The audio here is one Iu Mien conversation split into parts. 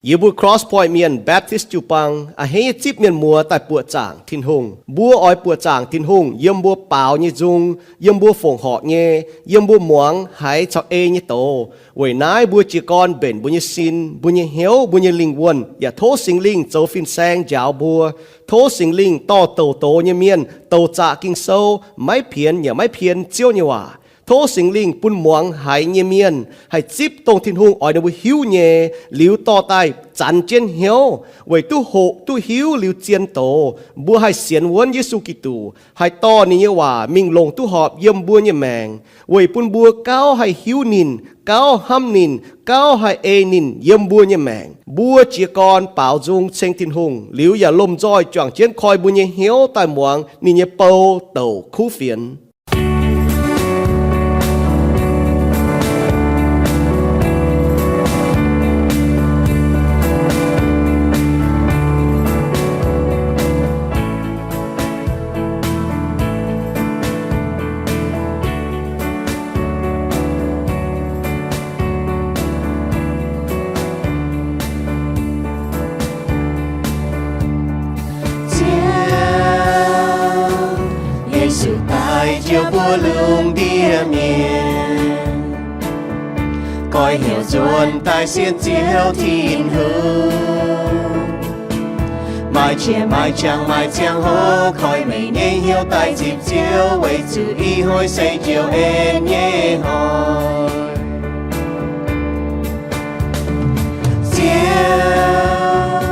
Yie mbuo Cross Point Mienh Baptist jiu-baang a'hneiv nyei zipv mienh muoz daaih buoqc zaangc Tin-Hungh. Mbuo oix buoqc zaangc Tin-Hungh yiem mbuo baaux nyei nzung, yiem mbuo fongc horc nyei, yiem mbuo muangx haiz caux ei nyei doz. Weic naaiv mbuo jiez gorn mbenc mbuo nyei sin, mbuo nyei hnyouv, mbuo nyei lingh wuonh, yaac tov Singx Lingh zoux fin-saeng njaaux mbuo. Tov Singx Lingh dorh douc doz nyei mienh douc zaqc Ging-Sou, maiv pienx yaac maiv pien Ziouv nyei waac. Tov Singx Lingh bun muangx haiz nyei mienh haih zipv dongh Tin-Hungh oix ninh mbuo hiuv nyei, liuz dorh daaih zanx jienv hnyouv, weic duqv hoqc duqv hiuv liuz zien doz, mbuo haih sienx wuonv Yesu Giduc, haih dorh ninh nyei waac mingh longc duqv horpc yiem mbuo nyei maengc, weic bun mbuo gauh haih hiuv ninh, gauh hnamv ninh, gauh haih ei ninh yiem mbuo nyei maengc. Mbuo jiez gorn baaux nzung ceng Tin-Hungh, liuz yaac lomh nzoih juangc jienv koi mbuo nyei hnyouv daaih muangx ninh nyei bou douc kuv fienx. Ziouv, Yesu daaih njoux mbuo lungh ndiev mienh, goiv hnyouv nzuonx daaih sienx Ziouv Tin-Hungh. Maaih qiex maaih jangx maaih ziangh hoc koi meih nyei hnyouv daaih zipv Ziouv, weic zuqc ih hnoi se Ziouv en nyei hnoi. Ziouv,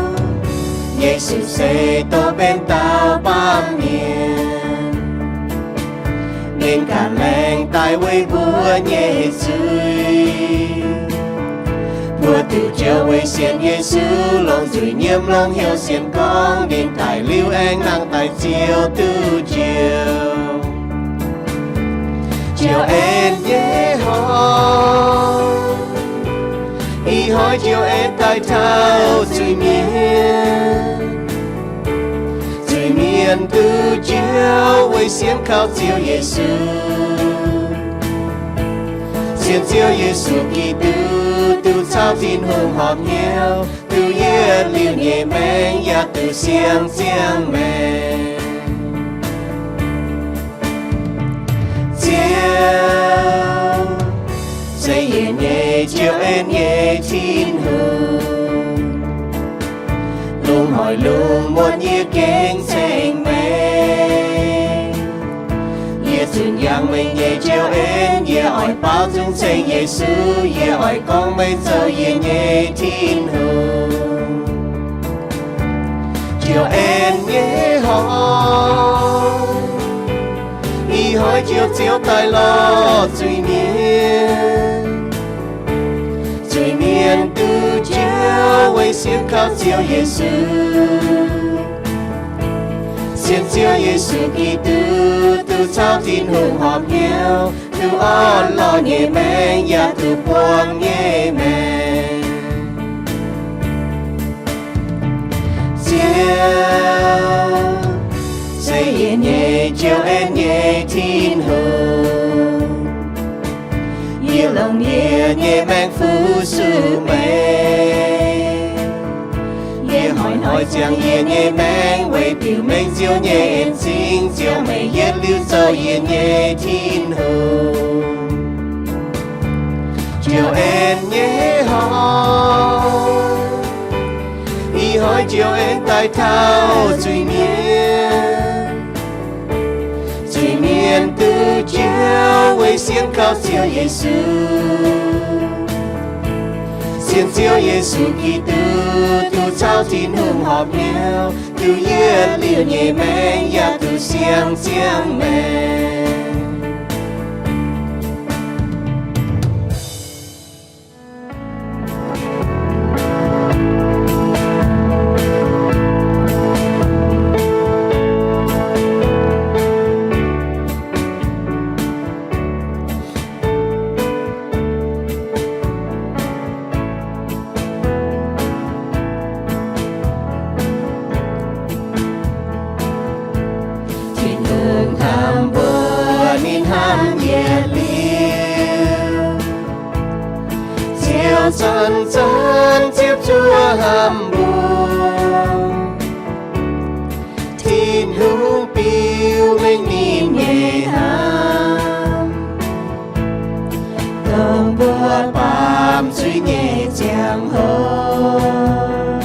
Yesu se dorh benx dauh baamh mienh, ninh ganh laengz daaih weic mbuo nyei zuiz. Mbuo duqv njoux weic sienx Yesu, longc nzuih nyiemv longc hnyouv sienx gorngv ninh daic liuz aengx nangh daaih Ziouv duqv njoux. Ziouv en nyei hnoi, ih hnoi Ziouv en daaih taux zuiz-mienh. Zuiz-mienh duqv njoux weic siemv kaux Ziouv Yesu. Sienx Ziouv Yesu Giduc duqv caux Tin-Hungh horpc hnyouv, duqv yietc liuz nyei maengc yaac duqv siang-ziangh maengc. Ziouv, se yie nyei Ziouv, en nyei Tin-Hungh. Lungh haaix lungh muonz yie gengh ceng meih. Yie zunc yangh meih nyei Ziouv en, yie oix baaux nzung ceng Yesu. Yie oix gorngv meih zoux yie nyei Tin-Hungh. Ziouv en nyei hnoi, ih hnoi Ziouv, Ziouv daaih lorh zuiz-mienh. Zuiz-mienh duqv njoux weic siemv kaux Ziouv Yesu. Sienx Ziouv Yesu Giduc duqv caux Tin-Hungh horpc hnyouv, duqv orn lorh nyei maengc yaac duqv buangh nyei maengc. Ziouv, se yie nyei Ziouv, en nyei Tin-Hungh. Yie longc yie nyei maengc fu-sux meih. Yie hnoi-hnoi ziangh yie nyei maengc weic diuc mengh Ziouv nyei en-zingh, Ziouv meih yietc liuz zoux yie nyei Tin-Hungh. Ziouv en nyei hnoi, ih hnoi Ziouv en daaih taux zuiz-mienh. Zuiz-mienh duqv njoux weic siemv kaux Ziouv Yesu. Sienx Ziouv Yesu Giduc duqv caux Tin-Hungh horpc hnyouv, duqv yietc liuz nyei maengc yaac duqv siang-ziangh maengc. Tin-Hungh hnamv mbuo, hnamv mbuo. Tin-Hungh biux mengh ninh nyei hnamv, dongh mbuo baamz zuiz nyei ziangh hoc,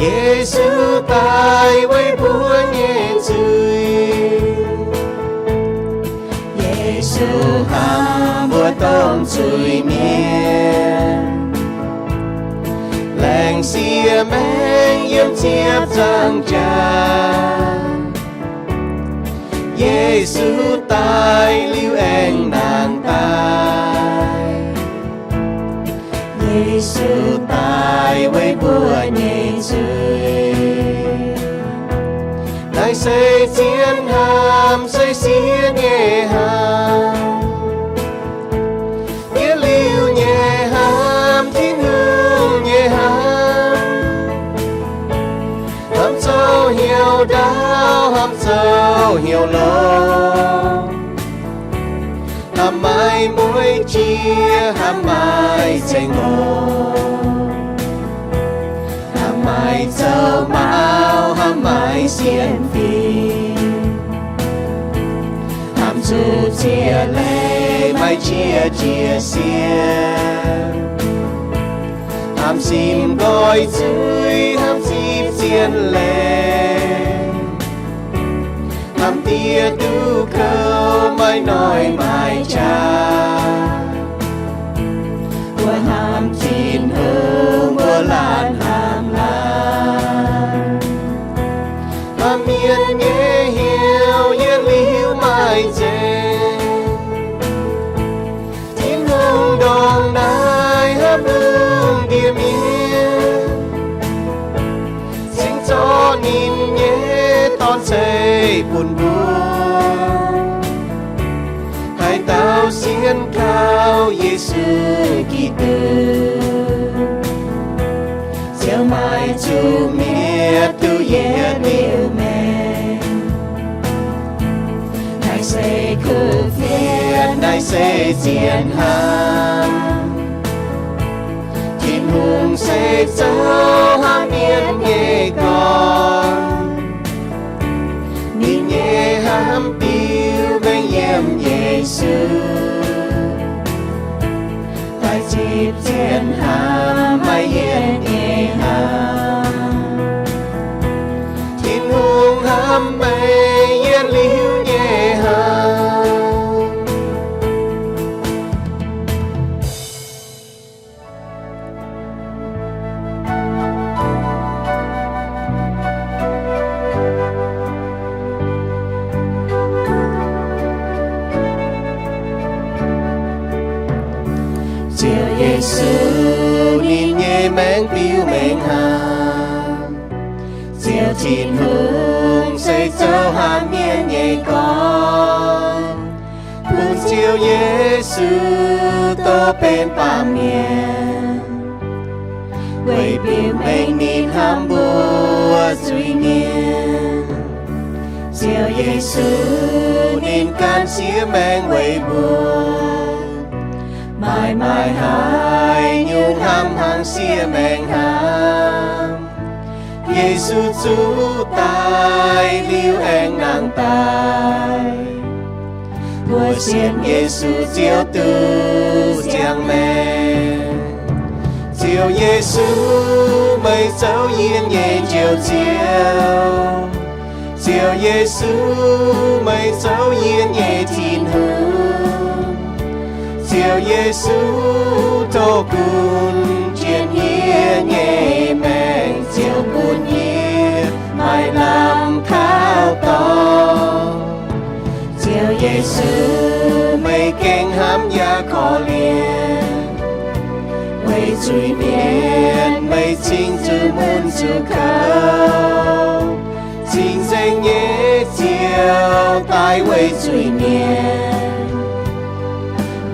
Yesu daaih weic mbuo nyei zuiz. Yesu hnamv mbuo dongh zuiz-mienh, laengz sieqv maengh yiem ziepc nzaangc jaax. Yesu daaih liuz aengx nangh daaih. Yesu daaih weic mbuo nyei zuiz. Naaiv se zien hnamv, se sieqv nyei hnamv. Yietc liuz nyei hnamv, Tin-Hungh nyei hnamv, hnamv zoux hnyouv ndaauv, hnamv zoux hnyouv longx, hnamv maiv mueic jiex, hnamv maiv ceng-mongh, hnamv maiv zoux maux, hnamv maiv sienx fim, hnamv zuqc ziex leiz maiv jiex jiex sienx, hnamv simv nqoi zuiz, hnamv zipv zien leiz, hnamv diev duqv kouv, maiv noic maiv qaqv. Mbuo hnamv Tin-Hungh, mbuo laanh hnamv laanh, hnamv mienh nyei hnyouv yietc liuz maiv nzengc. Tin-Hungh ndongc naaiv hnamv lungh ndiev mienh, cingx zorqv ninh nyei Dorn-Ceiv bun mbuo, haih dauh sienx kaux Yesu Giduc, ziouc maiv zuqc mietc duqv yietc liuz maengc. Naaiv se kuv fienx, naaiv se zien hnamv. Tin-Hungh se zoux hnamv mienh nyei gorn. Ninh nyei hnamv biux mengh yiem Yesu, daaih zipv zien hnamv, maiv yienc nyei hnamv. Tin-Hungh hnamv meih yietc liuz nyei hnamv. Ziouv Yesu, ninh nyei maengc biux mengh hnamv. Ziouv Tin-Hungh se zoux hnamv mienh nyei gorn, bun Ziouv Yesu doh benx baamh mienh, weic biux mengh ninh hnamv mbuo zuiz-mienh. Ziouv Yesu, ninh ganh siev maengc weic mbuo, maaih maaih haaix nyungc hnamv hnangv siev maengc hnamv. Yesu zuqc daaih liuz aengx nangh daaih, mbuo sienx Yesu Ziouv duqv ziangh maengc. Ziouv Yesu, meih zoux yie nyei Njoux Ziouv. Ziouv Yesu, meih zoux yie nyei Tin-Hungh. Ziouv Yesu, tov gunv jienv yie nyei maengc, Ziouv, bun yie maaih lamh kaux dorngx. Ziouv Yesu, meih gengh hnamv yaac korv-lienh, weic zuiz-mienh meih cingx zuqc mun zuqc kouv. Cing-Nzengc nyei Ziouv daaih weic zuiz-mienh,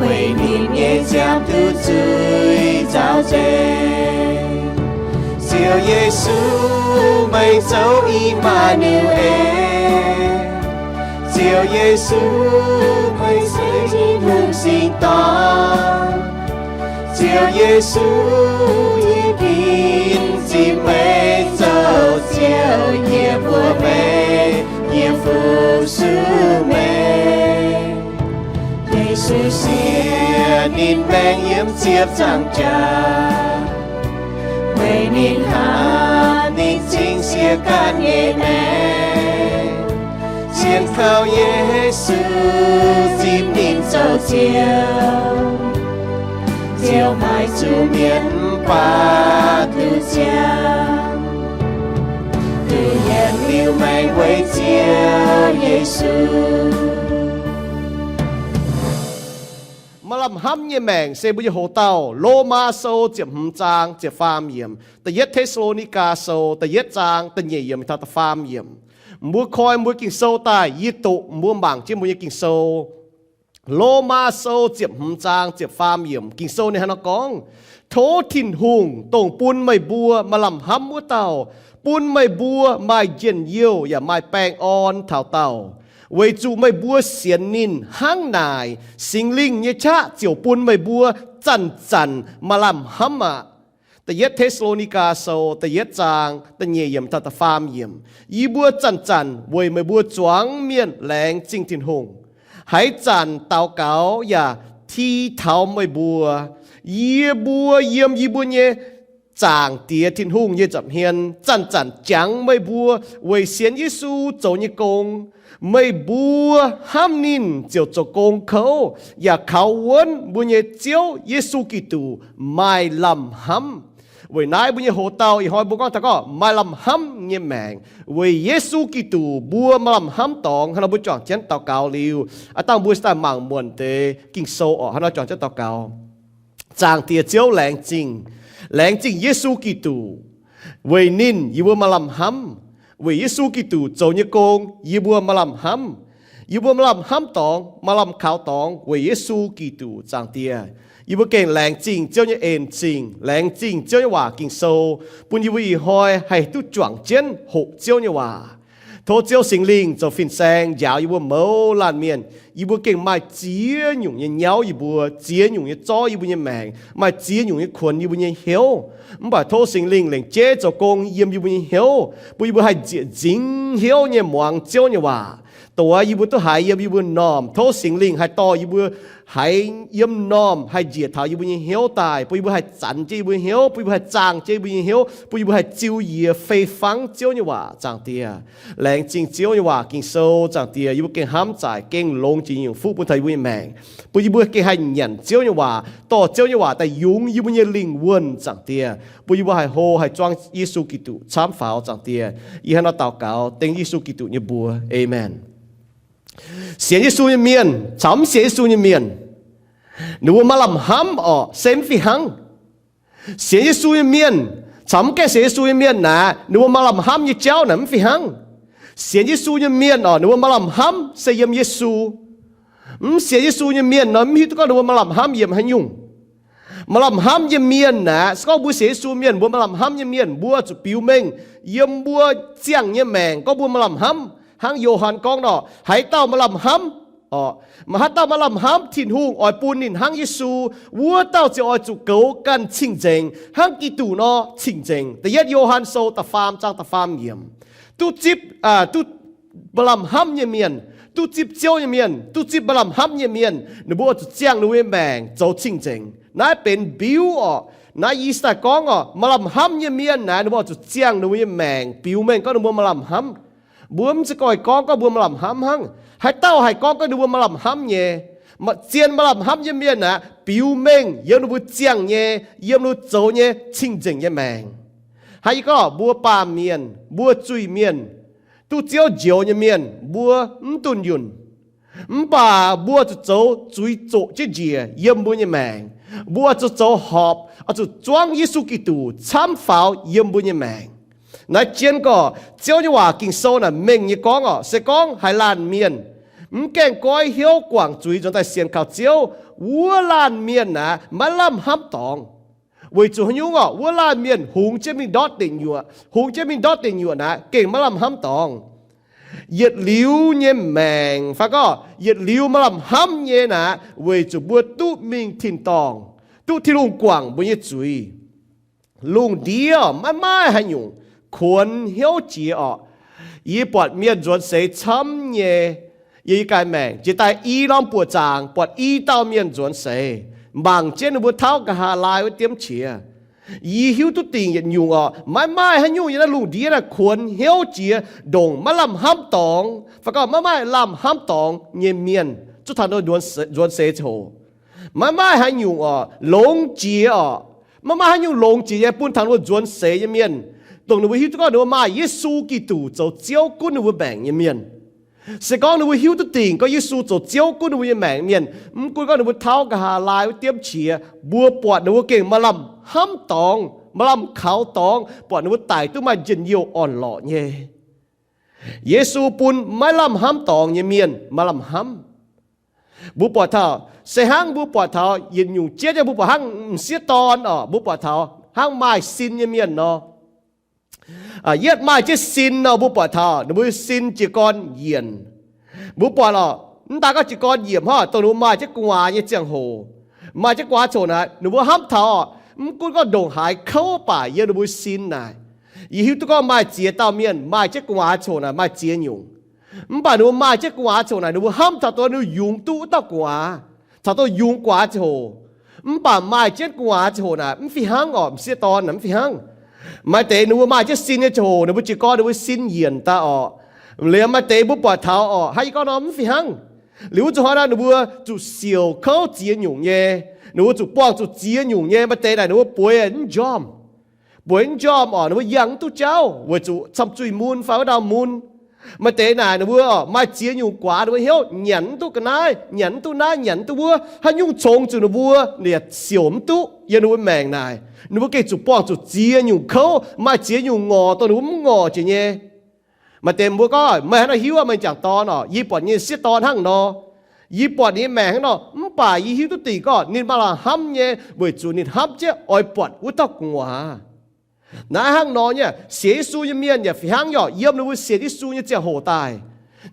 weic ninh nyei nziaamv duqv zuiz nzaaux nzengc. Ziouv Yesu, meih zoux I^maa^nu^en. Ziouv Yesu, meih se Tin-Hungh singx dorn. Ziouv Yesu, yie Tin-Hungh, meih zoux Ziouv, yie mbuox meih, yie fu-sux meih. Yesu siex ninh maengc yiem ziepc nzaangc jaax, weic ninh hnamv ninh cing-nsienx ganh nyei maengc. Sienx kaux Yesu, zipv ninh zoux Ziouv, Ziouv maaih zuqc mienh mv baac duqv ziangh, duqv yietc liuz maengc weic Ziouv Yesu. Maaih lamh hnamv nyei maengc se mbuo nyei hoc-dauh. Lomaa Sou ziepc hmz zaang ziepc faam yiemc, Da'yietv Te^saa^lo^ni^gaa Sou da'yietv zaang da'nyeic yiemc taux da'faam yiemc. Mbuo koi mbuo Ging-Sou daaih, yie doqc mbuo mangc jienv mbuo nyei Ging-Sou. Lomaa Sou ziepc hmz zaang ziepc faam yiemc, Ging-Sou ninh hnangv naaiv nor gorngv, Tov Tin-Hungh, dongh bun meih mbuo maaih lamh hnamv wuov dauh, bun meih mbuo maaih njien-youh yaac maaih baengh orn taux daauh, weic zuqc meih mbuo sienx ninh hnangv naaic. Singx Lingh nyei qaqv ziouc bun meih mbuo zanc-zanc maaih lamh hnamv aqv. Da'yietv Te^saa^lo^ni^gaa Sou da'yietv zaang da'nyeic yiemc taux da'faam yiemc. Yie mbuo zanc-zanc weic meih mbuo zuangx mienh laengz zingh Tin-Hungh. Haaix zanc daux gaux yaac ti taux meih mbuo. Yie mbuo yiem yie mbuo nyei Zaangc Diex Tin-Hungh nyei nza'hmien zanc-zanc jangx meih mbuo weic sienx Yesu zoux nyei gong. Meih mbuo hnamv ninh ziouc zoux gong kouv yaac kaux wuonv mbuo nyei Ziouv Yesu Giduc maaih lamh hnamv. Weic naaiv mbuo nyei hoc-dauh ih hnoi mbuo gorngv taux gorngv maaih lamh hnamv nyei maengc weic Yesu Giduc mbuo maaih lamh hnamv dorngx. Hnangv nor mbuo juangc jienv daux gaux liuz, aav dangh mbuo se daaih mangc muonc deix Ging-Sou orqc. Hnangv nor juangc jienv daux gaux. Zaangc Diex Ziouv, laengz zingh, laengz zingh Yesu Giduc. Weic ninh yie mbuo maaih lamh hnamv. Weic Yesu Giduc zoux nyei gong yie mbuo maaih lamh hnamv. Yie mbuo maaih lamh hnamv dorngx, maaih lamh kaux dorngx weic Yesu Giduc. Zaangc Diex, yie mbuo gengh laengz zingh Ziouv nyei en-zingh, laengz zingh Ziouv nyei waac Ging-Sou, bun yie mbuo ih hnoi haih duqv juangc jienv hoqc Ziouv nyei waac. Tov Ziouv Singx Lingh zoux fin-saeng njaaux yie mbuo mouz laanh mienh. Yie mbuo gengh maaih ziex nyungc nyei nyauv yie mbuo, ziex nyungc nyei zorv yie mbuo nyei maengc, maaih ziex nyungc nyei kuonx yie mbuo nyei hnyouv. Mv baac tov Singx Lingh lengc jeiv zoux gong yiem yie mbuo nyei hnyouv, bun yie mbuo haih nzieqc nzingx hnyouv nyei muangx Ziouv nyei waac. Dongh wuov yie mbuo duqv haiz yiem yie mbuo m'normh. Tov Singx Lingh haih dorh yie mbuo haiz yiem m'normh haih njiec taux yie mbuo nyei hnyouv daaih, bun yie mbuo haih zanx jienv yie mbuo nyei hnyouv, bun yie mbuo haih zaangh jienv yie mbuo nyei hnyouv, bun yie mbuo haih ziux yie fei fangv Ziouv nyei waac. Zaangc Diex, laengz zingh Ziouv nyei waac Ging-Sou. Zaangc Diex, yie mbuo gengh hnamv zaaic gengh longx jiex nyei nyungc fuqv bun taux yie mbuo nyei maengc, bun yie mbuo gengh haih nyanc Ziouv nyei waac, dorh Ziouv nyei waac daaih yungz yie mbuo nyei lingh wuonh. Zaangc Diex, bun yie mbuo haih hlo haih zuangv Yesu Giduc camv faaux. Zaangc Diex, yie hnangv nor daux gaux dengv Yesu Giduc nyei mbuox. Aamen. Sienx Yesu nyei mienh caux mv sienx Yesu nyei mienh, ninh mbuo maaih lamh hnamv orqc se mv fih hnangv. Sienx Yesu nyei mienh caux mv gaengh sienx Yesu nyei mienh naaic, ninh mbuo maaih lamh hnamv nyei jauv naaic mv fih hnangv. Sienx Yesu nyei mienh orqc, ninh mbuo maaih lamh hnamv se yiem Yesu. Mv sienx Yesu nyei mienh nor mv hiuv duqv gorngv ninh mbuo maaih lamh hnamv yiem haaix nyungc. Maaih lamh hnamv nyei mienh naaic, se gorngv mbuo sienx Yesu mienh, mbuo maaih lamh hnamv nyei mienh, mbuo zuqc biux mengh yiem mbuo ziangh nyei maengc gorngv mbuo maaih lamh hnamv. Hnangv Yo^han gorngv nor, haaix dauh maaih lamh hnamv orqc, maaih haaix dauh maaih lamh hnamv Tin-Hungh oix bun ninh hnangv Yesu, wuov dauh ziouc oix zuqc goux ganh cing-nzengc hnangv Giduc nor cing-nzengc. Da'yietv Yo^han Sou da'faam zaang da'faam yiemc. Duqv zipv, duqv maaih lamh hnamv nyei mienh, duqv zipv Ziouv nyei mienh, duqv zipv maaih lamh hnamv nyei mienh, ninh mbuo oix zuqc ziangh ninh mbuo nyei maengc zoux cing-nzengc. Naaiv benx mbiuv orqc. Naaiv yie se daaih gorngv orqc, maaih lamh hnamv nyei mienh naaic, ninh mbuo oix zuqc ziangh ninh mbuo nyei maengc biux mengh gorngv ninh mbuo maaih lamh hnamv. Mbuo mv zeiz gorngv gorngv gorngv mbuo maaih lamh hnamv hnangv. Haaix dauh haih gorngv gorngv ninh mbuo maaih lamh hnamv nyei? Zien maaih lamh hnamv nyei mienh aeqv, biux mengh yiem ninh mbuo ziangh nyei, yiem ninh mbuo zoux nyei cing-nzengc nyei maengc. Hnangv yie gorngv, mbuo baamh mienh, mbuo zuiz-mienh, duqv Ziouv njoux nyei mienh, mbuo mv dunh yunh. Mv baac mbuo zuqc zoux zuiz zoqc jienv njiec yiem mbuo nyei maengc. Mbuo zuqc zoux horpc, oix zuqc zuangv Yesu Giduc camv faaux yiem mbuo nyei maengc. Naaiv jienv gorngv Ziouv nyei waac Ging-Sou naaic mengh nyei gorngv orqc, se gorngv haaix laanh mienh mv gaengh goiv hnyouv guangc zuiz nzuonx daaih sienx kaux Ziouv, wuov laanh mienh aeqv, maiv lamh hnamv dorngx. Weic zuqc haaix nyungc orqc? Wuov laanh mienh hungx jienv mingh ndortv deic nyuoqc, hungx jienv mingh ndortv deic nyuoqc naaic gengh maiv lamh hnamv dorngx. Yietc liuz nyei maengc fai gorngv yietc liuz maaih lamh hnamv nyei naaic, weic zuqc mbuo duqv mingh tin-dorngh, duqv Tin-Hungh guangc mbuo nyei zuiz. Lungh ndiev maiv maaih haaix nyungc kuonx hnyouv jiex orqc. Yie buatc mienh nzuonx seix camv nyei yiem yie ganh maengc. Jiex daaih i norm buoqc zaangc buatc i dauh mienh nzuonx seix, mangc jienv ninh mbuo tauv nqa'haav laai wuov diemv qiex. Yie hiuv duqv dingc yietc nyungc orqc, maiv maaih haaix nyungc yiem naaiv lungh ndiev naaiv kuonx hnyouv jiex, ndongc maiv lamh hnamv dorngx fai gorngv maiv maaih lamh hnamv dorngx nyei mienh zuov taux nduov nzuonx seix ziangh hoc. Maiv maaih haaix nyungc orqc longx jiex orqc. Maiv maaih haaix nyungc longx jiex nyei bun taux ninh mbuo nzuonx seix nyei mienh, dongh ninh mbuo hiuv duqv gorngv ninh mbuo maaih Yesu Giduc zoux Ziouv gunv ninh mbuo maengc nyei mienh. Se gorngv ninh mbuo hiuv duqv dingc gorngv Yesu zoux Ziouv gunv ninh mbuo nyei maengc mienh, mv gunv gorngv ninh mbuo tauv nqa'haav laai wuov diemv qiex, mbuo buatc ninh mbuo gengh maaih lamh hnamv dorngx, maaih lamh kaux dorngx, buatc ninh mbuo daic duqv maaih njien-youh orn-lorqc nyei. Yesu bun maiv lamh hnamv dorngx nyei mienh maaih lamh hnamv. Mbuo buatc taux, se hnangv mbuo buatc taux yietc nyungc jienv nyei, mbuo buatc hnangv m'sieqv dorn orqc, mbuo buatc taux hnangv maaih sin nyei mienh nor. Yietv maaih jienv sin nor, mbuo buatc taux ninh mbuo sin jiez gorn yienc. Mbuo buatc orqc, mv daaih gorngv jiez gorn yiemc hnangv, dongh ninh mbuo maaih jienv gu'nguaaz nyei ziangh hoc, maaih jienv gu'nguaaz coc naaic, ninh mbuo hnamv taux orqc, mv gunv gorngv ndongc haaix kouv baac yiem ninh mbuo sin naaic. Yie hiuv duqv gorngv maaih ziex dauh mienh maaih jienv gu'nguaaz coc naaic maaih ziex nyungc. Mv baac ninh mbuo maaih jienv gu'nguaaz coc naaic, ninh mbuo hnamv taux dongh ninh yungz duqv wuov dauh gu'nguaaz, taux dongh yungz gu'nguaaz ziangh hoc. Mv baac maaih jienv gu'nguaaz ziangh hoc naaic mv fih hnangv orqc, m'sieqv dorn naaic mv fih hnangv. Maaih deix ninh mbuo maaih jienv sin nyei ziangh hoc, ninh mbuo jiez gorn ninh mbuo sin yienc daaih orqc. Liuz maaih deix mbuo buatc taux orqc, hnangv yie gorngv nor mv fih hnangv. Liuz wuov zuqc hnoi naaic ninh mbuo zuqc siouc kouv ziex nyungc nyei, ninh mbuo zuqc buangh zuqc ziex nyungc nyei. Maaih deix naaic ninh mbuo bueix mv njormh, bueix mv njormh orqc, ninh mbuo yangh mv duqv jauv weic zuqc camv zuih mun fai wuov ndau mun. Maaih deix naaic ninh mbuo maaih ziex nyungc guaax ninh mbuo hnyouv, nyanc mv duqv ga'naaiv, nyanc mv duqv naaiv, nyanc mv duqv wuov, haaix nyungc congx zuqc ninh mbuo yaac siouc mv duqv yiem ninh mbuo maengc naaic. Ninh mbuo gengh zuqc buangh zuqc ziex nyungc kouv, maaih ziex nyungc ngorc dongh ninh mbuo mv ngorc jiex nyei. Maaih deix mbuo gorngv, meih haaix nor hiuv meih jangc dorn orqc? Yie buatc nyei sieqv dorn hnangv nor. Yie buatc ninh nyei maengc hnangv nor, mv baac yie hiuv duqv dingc gorngv ninh maaih lamh hnamv nyei, weic zuqc ninh hnamv jienv oix buatc wuov dauh gu'nguaaz. Naaiv hnangv nor nyei, sienx Yesu nyei mienh yaac fih hnangv nyei orqc. Yiem ninh mbuo sienx Yesu nyei ziangh hoc daaih,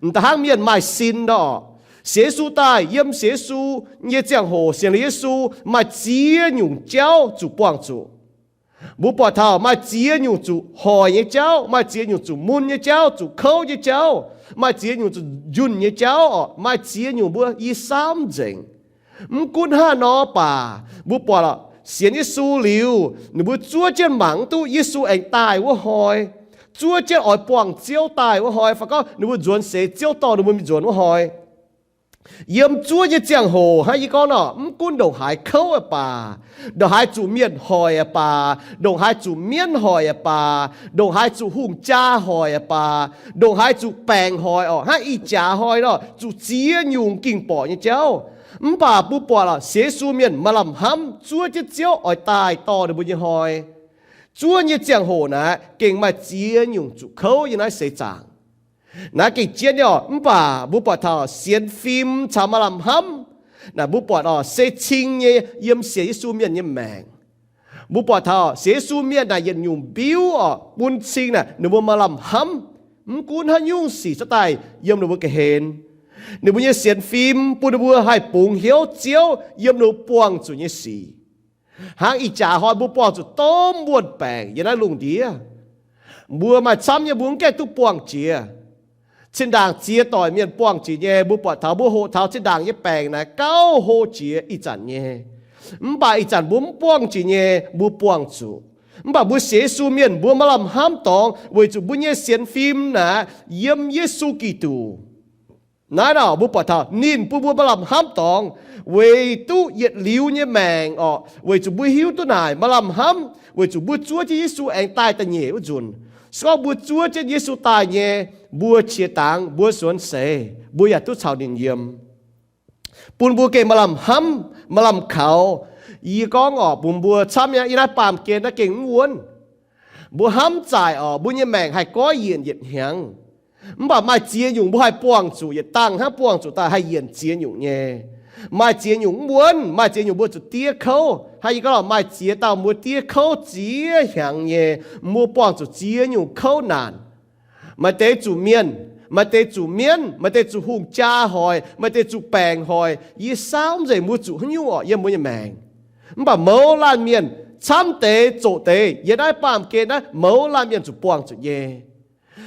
m'daaih hnangv mienh maaih sin nor orqc. Sienx Yesu daaih, yiem sienx Yesu nyei ziangh hoc, sienx liuz Yesu, maaih ziex nyungc jauv zuqc buangh zuqc. Mbuo buatc taux maaih ziex nyungc zuqc hoic nyei jauv, maaih ziex nyungc zuqc mun nyei jauv, zuqc kouv nyei jauv, maaih ziex nyungc zuqc njunh nyei jauv orqc. Maaih ziex nyungc mbuo i saamv nzengc. Mv gunv hnangv nor baac, mbuo buatc lorqc, sienx Yesu liuz, ninh mbuo zuov jienv mangc mv duqv Yesu aengx daaih wuov hnoi, zuov jienv oix buangh Ziouv daaih wuov hnoi, fai gorngv ninh mbuo nzuonx seix Ziouv dorh ninh mbuo mingh nzuonx wuov hnoi. Yiem zuov nyei ziangh hoc hnangv yie gorngv nor, mv gunv ndongc haaix kouv aqv baac, ndongc haaix zuqc mienh hoic aqv baac, ndongc haaix zuqc mienv hoic aqv baac, ndongc haaix zuqc hungh jaa hoic aqv baac, ndongc haaix zuqc baengc hoic orqc, hnangv ih jaax hnoi nor, zuqc ziex nyungc ging-borqc nyei jauv. Mv baac mbuo buatc lorqc, sienx Yesu mienh maaih lamh hnamv zuov jienv Ziouv oix daaih dorh ninh mbuo nyei hnoi. Zuov nyei ziangh hoc naaic gengh maaih ziex nyungc zuqc kouv yiem naaiv seix zaangc. Naaiv gengh jienv nyei orqc. Mv baac mbuo buatc taux sienx fim caux maaih lamh hnamv naaic, mbuo buatc orqc, se cing nyei yiem sienx Yesu mienh nyei maengc. Mbuo buatc taux sienx Yesu mienh naaic yietc nyungc mbiuv orqc, bun cing naaic ninh mbuo maaih lamh hnamv. Mv gunv haaix nyungc sic cuotv daaih yiem ninh mbuo ga'hlen, ninh mbuo nyei sienx fim bun ninh mbuo haih bungx hnyouv Ziouv yiem ninh mbuo buangh zuqc nyei sic. Hnangv ih jaax hnoi mbuo buangh zuqc domh wuon-baengc yiem naaiv lungh ndiev. Mbuo maaih camv nyei mbuo mv gaengh duqv buangh jiex. Zinh ndaangc ziex doic mienh buangh jiex nyei, mbuo buatc taux mbuo hoqc taux zinh ndaangc nyei baengc naaic gauh hlo jiex ih zanc nyei. Mv baac ih zanc mbuo mv buangh jiex nyei, mbuo buangh zuqc. Mv baac mbuo sienx Yesu mienh mbuo maaih lamh hnamv dorngx weic zuqc mbuo nyei sienx fim naaic yiem Yesu Giduc. Naaiv nor mbuo buatc taux ninh bun mbuo maaih lamh hnamv dorngx weic duqv yietc liuz nyei maengc orqc. Weic zuqc mbuo hiuv duqv naaic maaih lamh hnamv weic zuqc mbuo zuov jienv Yesu aengx daaih da'nyeic wuov nzunc. Se gorngv mbuo zuov jienv Yesu daaih nyei, mbuo qiex dangx mbuo nzuonx seix mbuo yaac duqv caux ninh yiem, bun mbuo gengh maaih lamh hnamv, maaih lamh kaux. Yie gorngv orqc, bun mbuo camv nyei, yiem naaiv baamh gen naaiv gengh mv wuonv. Mbuo hnamv zaaic orqc, mbuo nyei maengc haih goiv yienc yietc hnyangx. Mv baac maaih ziex nyungc mbuo haih buangh zuqc, yietc dangh hnangv buangh zuqc daaih haih yienc ziex nyungc nyei. Maaih ziex nyungc mv wuonv, maaih ziex nyungc mbuo zuqc diev kouv. Hnangv yie gorngv lorqc, maaih ziex dauh mbuo diev kouv ziex hnyangx nyei, mbuo buangh zuqc ziex nyungc kouv naanc. Maaih deix zuqc mienh, maaih deix zuqc mienv, maaih deix zuqc hungh jaa hoic, maaih deix zuqc baengc hoic. Yie saamv nzengc mbuo zuqc haaix nyungc orqc yiem mbuo nyei maengc. Mv baac mouz laanh mienh Camv deix zoqc deix yiem naaiv baamh gen naaiv mouz laanh mienh zuqc buangh zuqc nyei.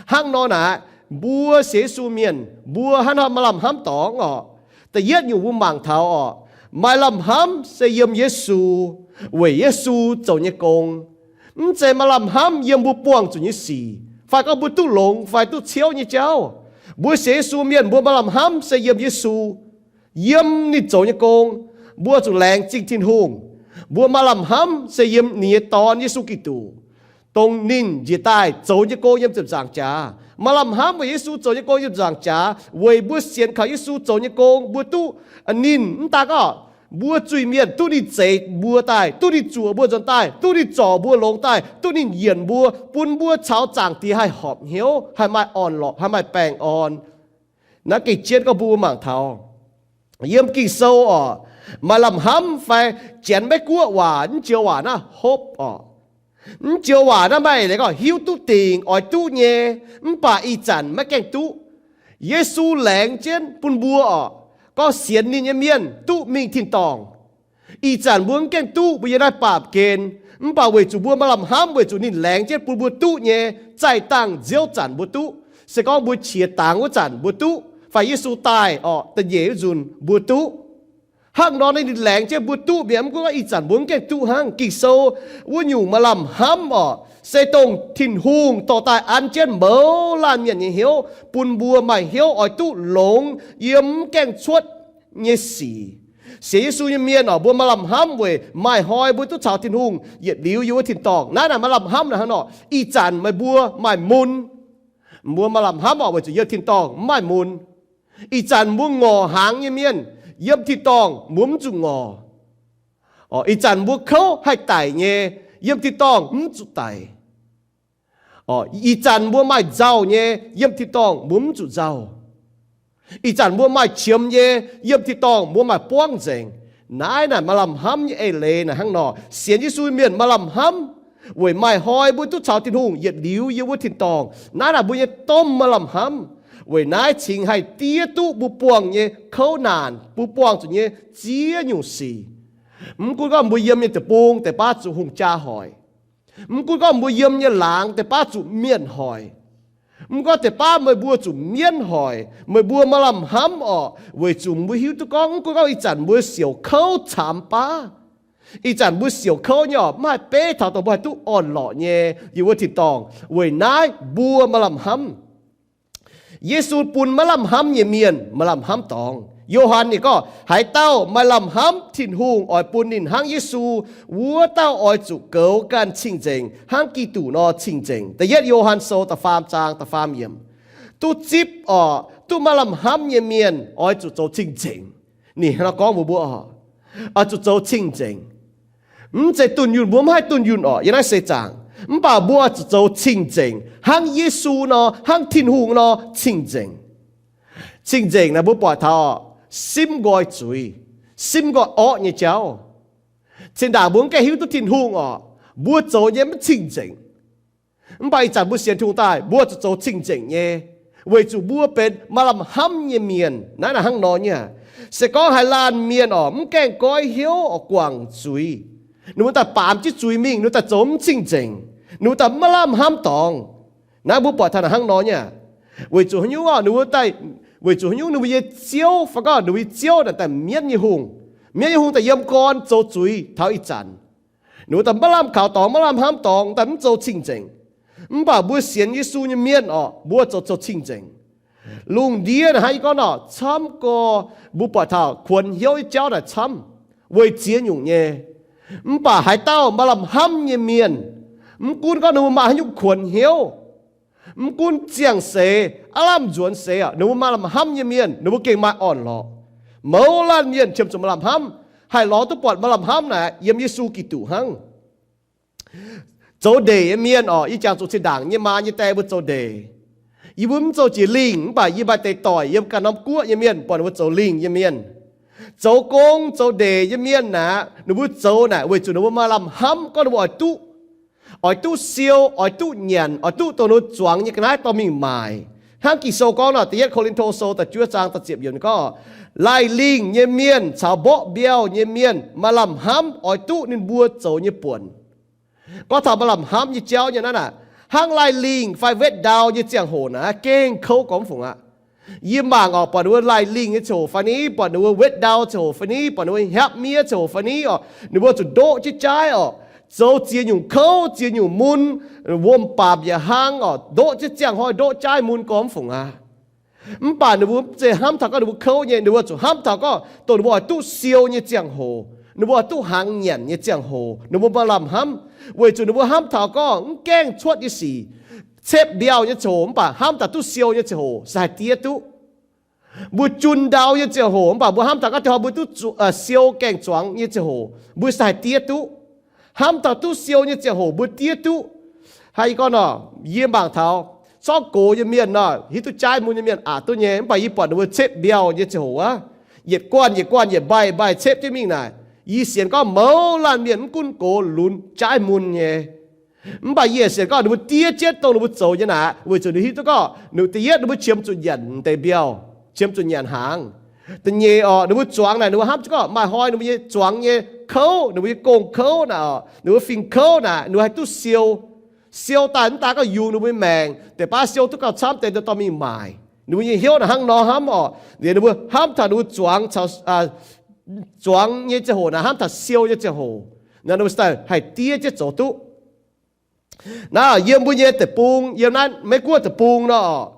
Hnangv nor naaic, mbuo sienx Yesu mienh mbuo hnangv haaix nor maaih lamh hnamv dorngx orqc? Da'yietv nyungc mbuo mangc taux orqc, maaih lamh hnamv se yiem Yesu, weic Yesu zoux nyei gong. Mv zeiz maaih lamh hnamv yiem mbuo buangh zuqc nyei sic fai gorngv mbuo duqv longx fai duqv ciouv nyei jauv. Mbuo sienx Yesu mienh mbuo maaih lamh hnamv se yiem Yesu, yiem ninh zoux nyei gong, mbuo zuqc laengz zingh Tin-Hungh. Mbuo maaih lamh hnamv se yiem ninh nyei Dorn, Yesu Giduc, dongh ninh njiec daaih zoux nyei gong yiem ziepc nzaangc jaax. Maaih lamh hnamv weic Yesu zoux nyei gong yiem ziepc nzaangc jaax weic mbuo sienx kaux Yesu zoux nyei gong mbuo duqv, ninh mv daan gorngv mbuo zuiz-mienh duqv ninh zeix mbuo daaih, duqv ninh zuoqc mbuo nzuonx daaih, duqv ninh zorc mbuo longx daaih, duqv ninh yienc mbuo, bun mbuo caux Zaangc Diex haih horpc hnyouv, haih maaih orn-lorqc, haih maaih baengh orn. Naaiv gengh jienv gorngv mbuo mangc taux yiem Ging-Sou orqc, maaih lamh hnamv fai Janx Meiv Guoqv waac mv joux waac naaiv hope orqc. Mv joux waac naaiv maaih eix leiz gorngv hiuv duqv dingc, oix duqv nyei, mv baac ih zanc maiv gaengh duqv. Yesu laengz jienv bun mbuo orqc, gorngv sienx ninh nyei mienh duqv mingh tin-dorngh. Ih zanc mbuo mv gaengh duqv, mbuo yiem naaiv baamh gen, mv baac weic zuqc mbuo maaih lamh hnamv weic zuqc ninh laengz jienv bun mbuo duqv nyei, zaih dangh nziouv zanc mbuo duqv, se gorngv mbuo qiex dangx wuov zanc mbuo duqv, fai Yesu daaih orqc da'nyeic wuov nzunc mbuo duqv. Hnangv nor ninh laengz jienv mbuo duqv mi'aqv. Mv gunv gorngv ih zanc mbuo mv gaengh duqv hnangv. Ging-Sou wuov nyungc maaih lamh hnamv orqc, se dongh Tin-Hungh dorh daaih an jienv mouz laanh mienh nyei hnyouv, bun mbuo maaih hnyouv oix duqv longx yiem mv gaengh cuotv nyei sic. Sienx Yesu nyei mienh orqc, mbuo maaih lamh hnamv weic maaih hnoi mbuo duqv caux Tin-Hungh yietc liuz yiem wuov tin-dorngh. Naaiv naaic maaih lamh hnamv naaic hnangv nor, ih zanc meih mbuo maaih mun, mbuo maaih lamh hnamv orqc, weic zuqc yiem tin-dorngh mv maaih mun. Ih zanc mbuo ngorc hnaangx nyei mienh, yiem tin-dorngh mbuo mv zuqc ngorc. Ih zanc mbuo kouv haih daic nyei, yiem tin-dorngh mv zuqc daic. Ih zanc mbuo maaih nzauh nyei, yiem tin-dorngh mbuo mv zuqc nzauh. Ih zanc mbuo maaih qiemx nyei, yiem tin-dorngh mbuo maaih buangv nzengc. Naaiv naaic maaih lamh hnamv nyei eix leiz naaic hnangv nor. Sienx Yesu mienh maaih lamh hnamv weic maaih hnoi mbuo duqv caux Tin-Hungh yietc liuz yiem wuov tin-dorngh. Naaiv naaic mbuo nyei domh maaih lamh hnamv. Weic naaiv cingx haih diev duqv mbuo buangh nyei kouv naanc, mbuo buangh zuqc nyei ziex nyungc sic. Mv gunv gorngv mbuo yiem nyei deic-bung deix-baav zuqc hungh jaa hoic, mv gunv gorngv mbuo yiem nyei laangz deix-baav zuqc mienh hoic, mv gunv gorngv deix-baav meih mbuo zuqc mienv hoic, meih mbuo maaih lamh hnamv orqc, weic zuqc mbuo hiuv duqv gorngv, mv gunv gorngv ih zanc mbuo siouc kouv camx baav, ih zanc mbuo siouc kouv nyei orqc, mv haih beiv taux dongh mbuo haih duqv orn-lorqc nyei yiem wuov tin-dorngh. Weic naaiv mbuo maaih lamh hnamv. Yesu bun maiv lamh hnamv nyei mienh maaih lamh hnamv dorngx. Yo^han ninh gorngv, haaix dauh maaih lamh hnamv Tin-Hungh oix bun ninh hnangv Yesu, wuov dauh oix zuqc goux ganh cing-nzengc hnangv Giduc nor cing-nzengc. Da'yietv Yo^han Sou da'faam zaang da'faam yiemc. Duqv zipv orqc, duqv maaih lamh hnamv nyei mienh oix zuqc zoux cing-nzengc. Ninh hnangv nor gorngv mbuox mbuo, oix zuqc zoux cing-nzengc. Mv zeiz dunh yunh, mbuo mv haih dunh yunh orqc, yiem naaiv seix zaangc. Mv baac mbuo oix zuqc zoux cing-nzengc hnangv Yesu nor, hnangv Tin-Hungh nor cing-nzengc. Cing-nzengc naaic mbuo buatc taux simv nqoi zuiz, simv nqoi orqv nyei jauv. Zinh ndaangc mbuo mv gaengh hiuv duqv Tin-Hungh orqc, mbuo zoux nyei mv cing-nzengc. Mv baac ih zanc mbuo sienx Tin-Hungh daaih, mbuo zuqc zoux cing-nzengc nyei, weic zuqc mbuo benx maaih lamh hnamv nyei mienh. Naaiv naaic hnangv nor nyei aqv. Se gorngv haaix laanh mienh orqc, mv gaengh goiv hnyouv orqc guangc zuiz, ninh mbuo daaih baamz jienv zuiz mingh, ninh mbuo daaih zoux mv cing-nzengc, ninh mbuo daaih maiv lamh hnamv dorngx. Naaiv mbuo buatc taux naaic hnangv nor nyei aqv. Weic zuqc haaix nyungc orqc, ninh mbuo daaih, weic zuqc haaix nyungc ninh mbuo nyei ziouv, fai gorngv ninh mbuo nyei ziouv naaic daaih mienv nyei hungh. Mienv nyei hungh daaih yiem gorn zoux zuiz taux ih zanc. Ninh mbuo daaih maiv lamh kaux dorngx, maiv lamh hnamv dorngx, daaih mv zoux cing-nzengc. Mv baac mbuo sienx Yesu nyei mienh orqc, mbuo zoux, zoux cing-nzengc. Lungh ndiev naaic hnangv yie gorngv nor, camv gorx mbuo buatc taux kuonx hnyouv nyei jauv naaic camv, weic ziex nyungc nyei. Mv baac haaix dauh maaih lamh hnamv nyei mienh, mv gunv gorngv ninh mbuo maaih haaix nyungc kuonx hnyouv, mv gunv ziangh seix, aav lamh nzuonx seix orqc, ninh mbuo maaih lamh hnamv nyei mienh, ninh mbuo gengh maaih orn-lorqc. Mouz laanh mienh qiemx zuqc maaih lamh hnamv, haih lorz duqv buatc maaih lamh hnamv naaic yiem Yesu Giduc hnangv. Zoux ndeic nyei mienh orqc, yie jangx zuqc zinh ndaangc yie nyei maa nyei die mbuo zoux ndeic. Yie mbuo mv zoux jiex lingh, mv baac yie maaih deix doic yiem ganh norm guoqv nyei mienh, buatc ninh mbuo zoux lingh nyei mienh. Zoux gong zoux ndeic nyei mienh naaic, ninh mbuo zoux naaic weic zuqc ninh mbuo maaih lamh hnamv gorngv ninh mbuo oix duqv, oix duqv siou, oix duqv nyanc, oix duqv dongh ninh mbuo zuangx nyei ga'naaiv dorh mingh maaic. Hnangv Ging-Sou gorngv nor, da'yietv Ko^lin^to Sou da'juov zaang da'ziepc yiemc gorngv, laih lingh nyei mienh caux mborqv mbiauh nyei mienh maaih lamh hnamv oix duqv ninh mbuo zoux nyei buonc. Gorngv taux maaih lamh hnamv nyei jauv nyei naaiv aac, hnangv laih lingh fai wetv ndau nyei ziangh hoc naaic, gengh kouv gormx fungc aqv. Yie mangc orqc, buatc ninh mbuo laih lingh nyei ziangh hoc fai ni, buatc ninh mbuo wetv ndau ziangh hoc fai ni, buatc ninh mbuo hnyapv miev ziangh hoc fai ni orqc, ninh mbuo zuqc ndoqv jienv jaaiv orqc, zoux ziex nyungc kouv, ziex nyungc mun, wuom-baamc yaac hlang orqc, ndoqv jienv ziangh hnoi ndoqv jaaiv mun gormx fungc aqv. Mv baac ninh mbuo mv zeiz hnamv taux gorngv ninh mbuo kouv nyei, ninh mbuo zuqc hnamv taux gorngv dongh ninh mbuo oix duqv siou nyei ziangh hoc, ninh mbuo oix duqv hnaangx nyanc nyei ziangh hoc, ninh mbuo maaih lamh hnamv, weic zuqc ninh mbuo hnamv taux gorngv mv gaengh cuotv nyei sic, cepv mbiauh nyei ziangh hoc mv baac hnamv taux duqv siou nyei ziangh hoc se haih diev duqv. Mbuo jun ndau nyei ziangh hoc mv baac mbuo hnamv taux gorngv taux mbuo duqv siou gaeng-zuangx nyei ziangh hoc mbuo se haih diev duqv. Hnamv taux duqv siou nyei ziangh hoc mbuo diev duqv. Hnangv yie gorngv nor, yie mangc taux zorqv gox nyei mienh nor, hiuv duqv jaaiv mun nyei mienh aqc duqv nyei, mv baac yie buatc ninh mbuo cepv mbiauh nyei ziangh hoc aqv, yietc guanh yietc guanh yietc mbaih mbaih cepv jienv mingh naaic, yie sienx gorngv mouz laanh mienh mv gunv gox lunx jaaiv mun nyei. Mv baac yie sienx gorngv ninh mbuo diev jienv dongh ninh mbuo zoux nyei naaic, weic zuqc ninh hiuv duqv gorngv ninh da'yietv ninh mbuo qiemx zuqc nyanc deix mbiauh, qiemx zuqc nyanc hnaangx. Da'nyeic orqc, ninh mbuo zuangx naaic ninh mbuo hnamv jienv gorngv maaih hnoi ninh mbuo nyei zuangx nyei kouv, ninh mbuo nyei gong kouv naaic orqc, ninh mbuo fingx kouv naaic, ninh mbuo haih duqv siou. Siou daaih mv daan gorngv yungz ninh mbuo nyei maengc, deix baav siou duqv gauh camv deix, ninh dorh mingh maaic. Ninh mbuo nyei hnyouv naaic hnangv nor hnamv orqc, liuz ninh mbuo hnamv taux ninh mbuo zuangx, zuangx nyei ziangh hoc naaic hnamv taux siou nyei ziangh hoc, naaiv ninh mbuo daaih haih diev jienv zoux duqv. Naaiv yiem mbuo nyei deic-bung, yiem naaiv Meiv Guoqv deic-bung nor,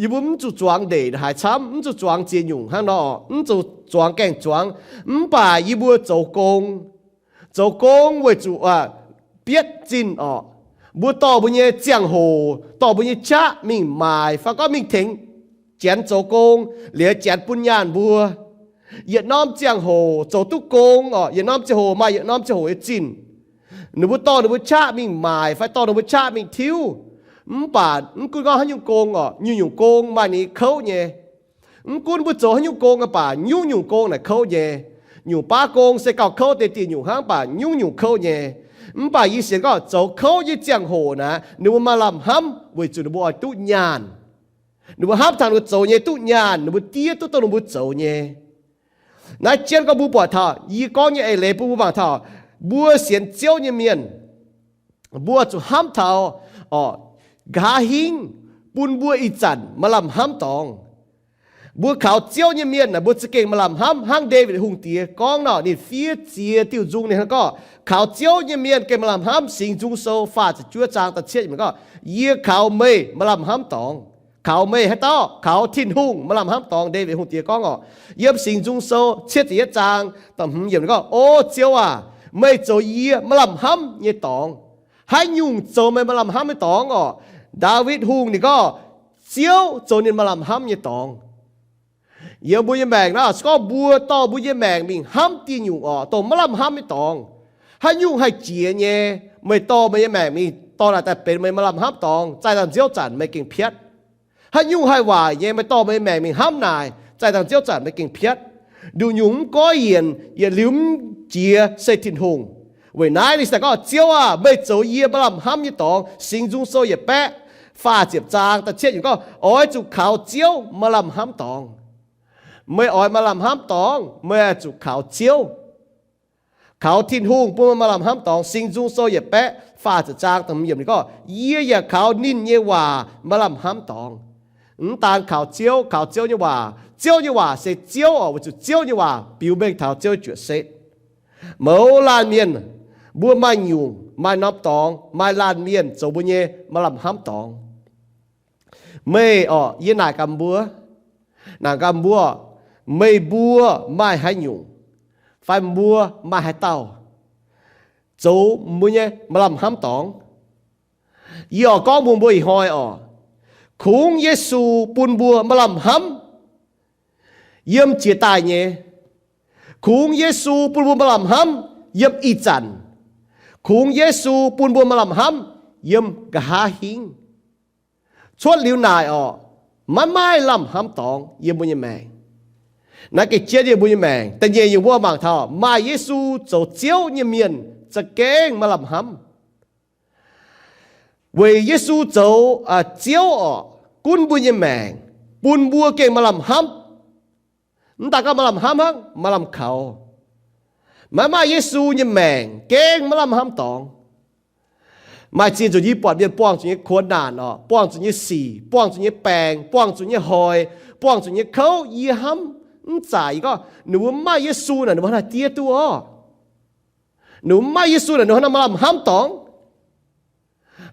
yie mbuo mv zuqc zuangx ndeic haaix camv, mv zuqc zuangx ziex nyungc hnangv nor, mv zuqc zuangx gaeng-zuangx, mv baac yie mbuo zoux gong, zoux gong weic zuqc bietv zinh orqc. Mbuo dorh mbuo nyei ziangh hoc, dorh mbuo nyei qaqv mingh maaic fai gorngv mingh tengx janx zoux gong, liuz janx bun nyaanh mbuo. Yietc norm ziangh hoc zoux duqv gong orqc, yietc norm ziangh hoc maaih yietc norm ziangh hoc nyei zinh. Ninh mbuo dorh ninh mbuo qaqv mingh maaic fai dorh ninh mbuo qaqv mingh tiuv. Mv baac mv gunv gorngv haaix nyungc gong orqc, nyungc-nyungc gong maaih ninh kouv nyei. Mv gunv mbuo zoux haaix nyungc gong aqv baac nyungc-nyungc gong naaic kouv nyei. Nyungc baav gong se gauh kouv deix diuh nyungc hnangv, baac nyungc-nyungc kouv nyei. Mv baac yie sienx gorngv zoux kouv nyei ziangh hoc naaic ninh mbuo maaih lamh hnamv weic zuqc ninh mbuo oix duqv nyaanh. Ninh mbuo hnamv taux ninh mbuo zoux nyei duqv nyaanh, ninh mbuo diev duqv dongh ninh mbuo zoux nyei. Naaiv jienv gorngv mbuo buatc taux yie gorngv nyei eix leiz bun mbuo mangc taux mbuo sienx Ziouv nyei mienh, mbuo zuqc hnamv taux orqc, nqa'haav hingv bun mbuo ih zanc maaih lamh hnamv dorngx. Mbuo kaux Ziouv nyei mienh naaic mbuo za'gengh maaih lamh hnamv hnangv Ndaawitv Hungh Diex gorngv nor, ninh fiev ziex diuh nzung ninh hnangv gorngv, kaux Ziouv nyei mienh gengh maaih lamh hnamv. Singx Nzung Sou faah ziepc juov zaang da'cietv yiemc gorngv, yie kaux meih maaih lamh hnamv dorngx. Kaux meih haaix dauh? Kaux Tin-Hungh maaih lamh hnamv dorngx. Ndaawitv Hungh Diex gorngv orqc, yiem Singx Nzung Sou cietv ziepc yietv zaang da'hmz yiemc ninh gorngv, O Ziouv aac, meih zoux yie maaih lamh hnamv nyei dorngx. Haaix nyungc zoux meih maaih lamh hnamv nyei dorngx orqc? Ndaawitv Hungh ninh gorngv Ziouv zoux ninh maaih lamh hnamv nyei dorngx. Yiem mbuo nyei maengc naaiv, se gorngv mbuo dorh mbuo nyei maengc mingh hnamv diuh nyungc orqc, dongh maaih lamh hnamv nyei dorngx, haaix nyungc haih jiex nyei, meih dorh meih nyei maengc mingh dorh naaic daaih benx meih maaih lamh hnamv dorngx, zaih dangh nziouv zanc meih gengh piatv. Haaix nyungc haih waaic nyei, meih dorh meih nyei maengc mingh hnamv naaic, zaih dangh nziouv zanc meih gengh piatv. Nduqc nyungc mv goiv yienc, yietc liuz mv jiex se Tin-Hungh. Weic naaiv ninh se gorngv, Ziouv aah! Meih zoux yie maaih lamh hnamv nyei dorngx. Singx Nzung Sou yietc baeqv faah ziepc zaang da'cietv yiemc gorngv, oix zuqc kaux Ziouv maaih lamh hnamv dorngx. Meih oix maaih lamh hnamv dorngx, meih oix zuqc kaux Ziouv. Kaux Tin-Hungh bun meih maaih lamh hnamv dorngx. Singx Nzung Sou yietc baeqv faah ziepc zaang da'hmz yiemc ninh gorngv, yie yaac kaux ninh nyei waac maaih lamh hnamv dorngx. Mv daan kaux Ziouv, kaux Ziouv nyei waac. Ziouv nyei waac se Ziouv oc, weic zuqc Ziouv nyei waac biux mengh taux Ziouv juoqc setv. Mouz laanh mienh, mbuo maaih nyungc, maaih norm dorngx, maaih laanh mienh zoux mbuo nyei maaih lamh hnamv dorngx. Meih orqc, yie naaic gaax mbuo, naaic gaax mbuo, meih mbuo maaih haaix nyungc, fai mbuo maaih haaix dauh zoux mbuo nyei maaih lamh hnamv dorngx? Yie oix gorngv mbuox mbuo ih hnoi orqc, kungx Yesu bun mbuo maaih lamh hnamv yiem jiex daaih nyei. Kungx Yesu bun mbuo maaih lamh hnamv yiem ih zanc. Kungx Yesu bun mbuo maaih lamh hnamv yiem nqa'haav hingv. Cuotv liuz naaic orqc, maiv maaih lamh hnamv dorngx yiem mbuo nyei maengc. Naaiv gengh jienv yiem mbuo nyei maengc. Da'nyeic nyungc mbuo mangc taux maaih Yesu zoux Ziouv nyei mienh za'gengh maaih lamh hnamv. Weic Yesu zoux Ziouv orqc, gunv mbuo nyei maengc, bun mbuo gengh maaih lamh hnamv. Mv daaih gorngv maaih lamh hnamv hnangv, maaih lamh kaux. Maiv maaih Yesu nyei maengc gengh maiv lamh hnamv dorngx. Maaih ziex nzunc yie buatc mienh buangh zuqc nyei kuonx naanc orqc, buangh zuqc nyei sic, buangh zuqc nyei baengc, buangh zuqc nyei hoic, buangh zuqc nyei kouv, yie hnamv mv zaic. Yie gorngv, ninh mbuo mv maaih Yesu naaic, ninh mbuo hnangv haaix diev duqv orqc? Ninh mbuo mv maaih Yesu naaic, ninh mbuo hnangv haaix nor maaih lamh hnamv dorngx?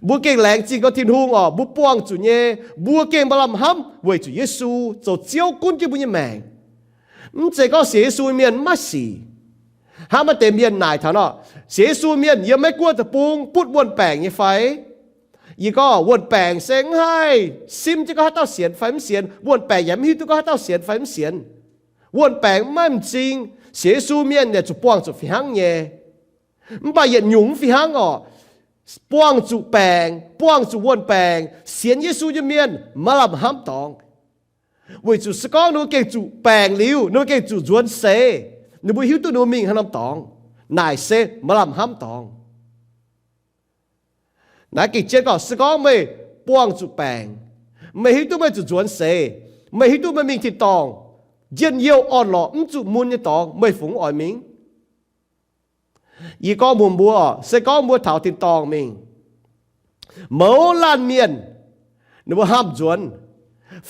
Mbuo gengh laengz zingh gorngv Tin-Hungh orqc, mbuo buangh zuqc nyei, mbuo gengh maaih lamh hnamv weic zuqc Yesu zoux Ziouv gunv jienv mbuo nyei maengc. Mv zeiz gorngv sienx Yesu mienh mv maaih sic. Hnangv maaih deix mienh naaic taux nor, sienx Yesu mienh yiem Meiv Guoqv deic-bung butv wuon-baengc nyei fai? Yie gorngv, wuon-baengc se mv haih simv jienv gorngv haaix dauh sienx fai mv sienx. Wuon-baengc yaac mv hiuv duqv gorngv haaix dauh sienx fai mv sienx. Wuon-baengc mv maaih m'zing. Sienx Yesu mienh yaac zuqc buangh zuqc fih hnangv nyei. Mv baac yietc nyungc mv fih hnangv orqc. Buangh zuqc baengc, buangh zuqc wuon-baengc, sienx Yesu nyei mienh maaih lamh hnamv dorngx. Weic zuqc se gorngv ninh mbuo gengh zuqc baengc liuz, ninh mbuo gengh zuqc nzuonx seix, ninh mbuo hiuv duqv ninh mbuo mingh haaix norm dorngx. Naaic se maaih lamh hnamv dorngx. Naaiv gengh jienv gorngv, se gorngv meih buangh zuqc baengc, meih hiuv duqv meih zuqc nzuonx seix, meih hiuv duqv meih mingh tin-dorngh, njien-youh orn-lorqc mv zuqc mun nyei dorngx, meih fungx oix mingh? Yie gorngv mbuox mbuo, se gorngv mbuo taux tin-dorngh mingh, mouz laanh mienh ninh mbuo hnamv nzuonx,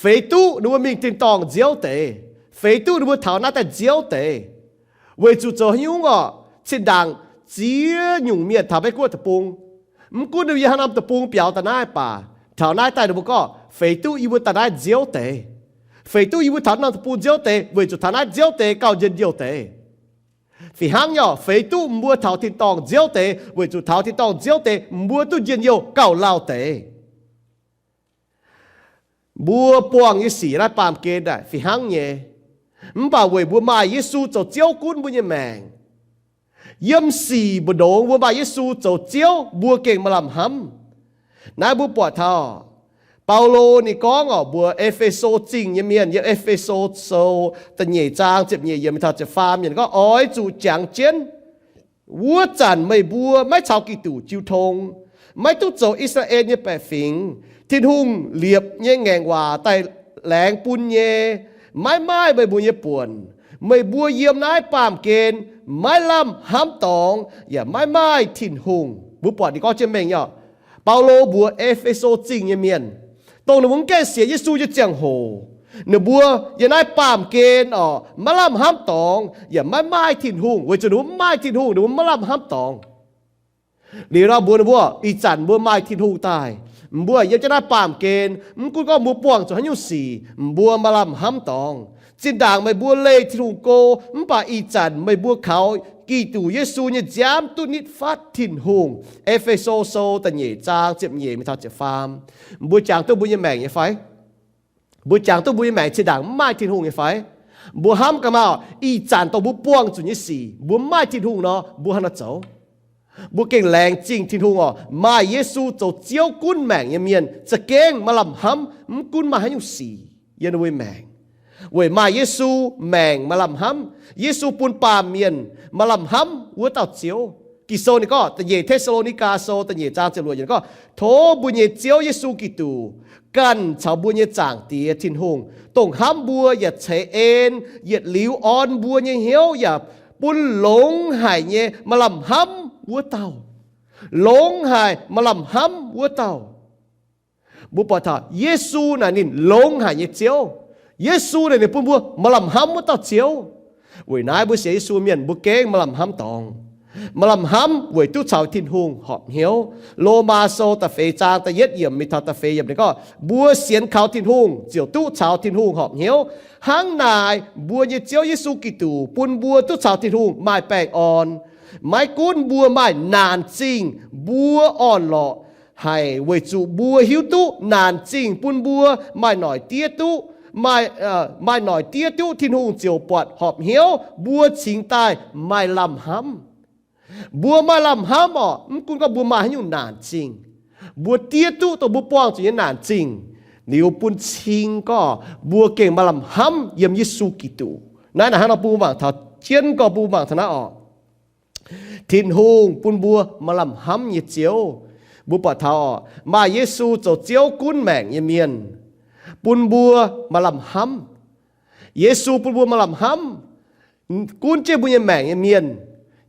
feix duqv ninh mbuo mingh tin-dorngh nziouv deix, feix duqv ninh mbuo taux naaiv daaih nziouv deix. Weic zuqc zoux haaix nyungc orqc? Zinh ndaangc ziex nyungc mienh taux Meiv Guoqv deic-bung, mv gunv ninh mbuo yiem haaix norm deic-bung biaux daaih naaiv baac, taux naaiv daaih ninh mbuo gorngv, feix duqv yie mbuo daaih naaiv nziouv deix. Feix duqv yie mbuo taux norm deic-bung nziouv deix, weic zuqc taux naaiv nziouv deix gauh njien-youh deix. Fih hnangv nyei orqc, feix duqv mbuo taux tin-dorngh nziouv deix, weic zuqc taux tin-dorngh nziouv deix mbuo duqv njien-youh gauh lauh deix. Mbuo buangh nyei sic naaiv baamh gen naaic fih hnangv nyei. Mv baac weic mbuo maaih Yesu zoux Ziouv gunv mbuo nyei maengc, yiem sic mbu'ndongx mbuo maaih Yesu zoux Ziouv, mbuo gengh maaih lamh hnamv. Naaiv mbuo buatc taux Baulo ninh gorngv orqc, mbuox E^fe^so Zingh nyei mienh, yiem E^fe^so Sou da'nyeic zaang ziepc nyeic yiemc mingh taux ziepc faam yiemc gorngv, oix zuqc jangx jienv wuov zanc meih mbuo maiv caux Giduc jiu tong, maiv duqv zoux I^saa^laa^en nyei baeqc fingx. Tin-Hungh liepc nyei ngaengc waac daaih laengz bun nyei, maiv maaih meih mbuo nyei buonc. Meih mbuo yiem naaiv baamh gen maiv lamh hnamv dorngx yaac maiv maaih Tin-Hungh. Mbuo buatc ninh gorngv jienv mengh nyei orqc. Baulo mbuox E^fe^so Zingh nyei mienh, dongh ninh mbuo mv gaengh sienx Yesu nyei ziangh hoc, ninh mbuo yiem naaiv baamh gen orqc, maiv lamh hnamv dorngx yaac maiv maaih Tin-Hungh. Weic zuqc ninh mbuo mv maaih Tin-Hungh, ninh mbuo maiv lamh hnamv dorngx. Liuz nor mbuox ninh mbuo, ih zanc mbuo maaih Tin-Hungh daaih, mbuo yiem jienv naaiv baamh gen, mv gunv gorngv mbuo buangh zuqc haaix nyungc sic, mbuo maaih lamh hnamv dorngx. Zinh ndaangc meih mbuo leih Tin-Hungh go, mv baac ih zanc meih mbuo kaux Giduc Yesu nyei nziaamv duqv nitv fatv Tin-Hungh. E^fe^so Sou da'nyeic zaang ziepc nyeic mingh taux ziepc faam. Mbuo jangx duqv mbuo nyei maengc nyei fai? Mbuo jangx duqv mbuo nyei maengc zinh ndaangc mv maaih Tin-Hungh nyei fai? Mbuo hnamv gaax maah! Ih zanc dongh mbuo buangh zuqc nyei sic mbuo mv maaih Tin-Hungh nor, mbuo haaix nor zoux? Mbuo gengh laengz zingh Tin-Hungh orqc, maaih Yesu zoux Ziouv gunv maengc nyei mienh za'gengh maaih lamh hnamv, mv gunv maaih haaix nyungc sic yiem ninh mbuo maengc. Weic maaih Yesu, maengc maaih lamh hnamv. Yesu bun baamh mienh maaih lamh hnamv wuov dauh Ziouv. Ging-Sou ninh gorngv, da'nyeic Te^saa^lo^ni^gaa Sou da'nyeic zaang ziepc luoqc yiemc gorngv, tov mbuo nyei Ziouv Yesu Giduc ganh caux mbuo nyei Zaangc Diex Tin-Hungh, dongh hnamv mbuo yaac ceix en yietc liuz orn mbuo nyei hnyouv yaac bun longx haic nyei maaih lamh hnamv wuov dauh. Longx haic maaih lamh hnamv wuov dauh. Mbuo buatc taux Yesu naaic ninh longx haic nyei Ziouv. Yesu naaic ninh bun mbuo maaih lamh hnamv wuov dauh Ziouv. Weic naaiv mbuo sienx Yesu mienh mbuo gengh maaih lamh hnamv dorngx. Maaih lamh hnamv weic duqv caux Tin-Hungh horpc hnyouv. Lomaa Sou da'feix zaang da'yietv yiemc mingh taux da'feix yiemc ninh gorngv, mbuo sienx kaux Tin-Hungh ziouc duqv caux Tin-Hungh horpc hnyouv. Hnangv naaic mbuo nyei Ziouv Yesu Giduc bun mbuo duqv caux Tin-Hungh maaih baengh orn. Maiv gunv mbuo maaih naanc zingh, mbuo orn-lorqc haic weic zuqc mbuo hiuv duqv naanc zingh bun mbuo maaih noic diev duqv, maaih, maaih noic diev duqv Tin-Hungh ziouc buatc horpc hnyouv mbuo cingx daaih maaih lamh hnamv. Mbuo maaih lamh hnamv orqc, mv gunv gorngv mbuo maaih haaix nyungc naanc zingh, mbuo diev duqv dongh mbuo buangh zuqc nyei naanc zingh, liuz bun cing gorngv mbuo gengh maaih lamh hnamv yiem Yesu Giduc. Naaiv naaic hnangv nor bun mbuo mangc taux jienv gorngv bun mbuo mangc taux naaiv orqc. Tin-Hungh bun mbuo maaih lamh hnamv nyei Ziouv. Mbuo buatc taux orqc, maaih Yesu zoux Ziouv gunv maengc nyei mienh, bun mbuo maaih lamh hnamv. Yesu bun mbuo maaih lamh hnamv, gunv jienv mbuo nyei maengc nyei mienh.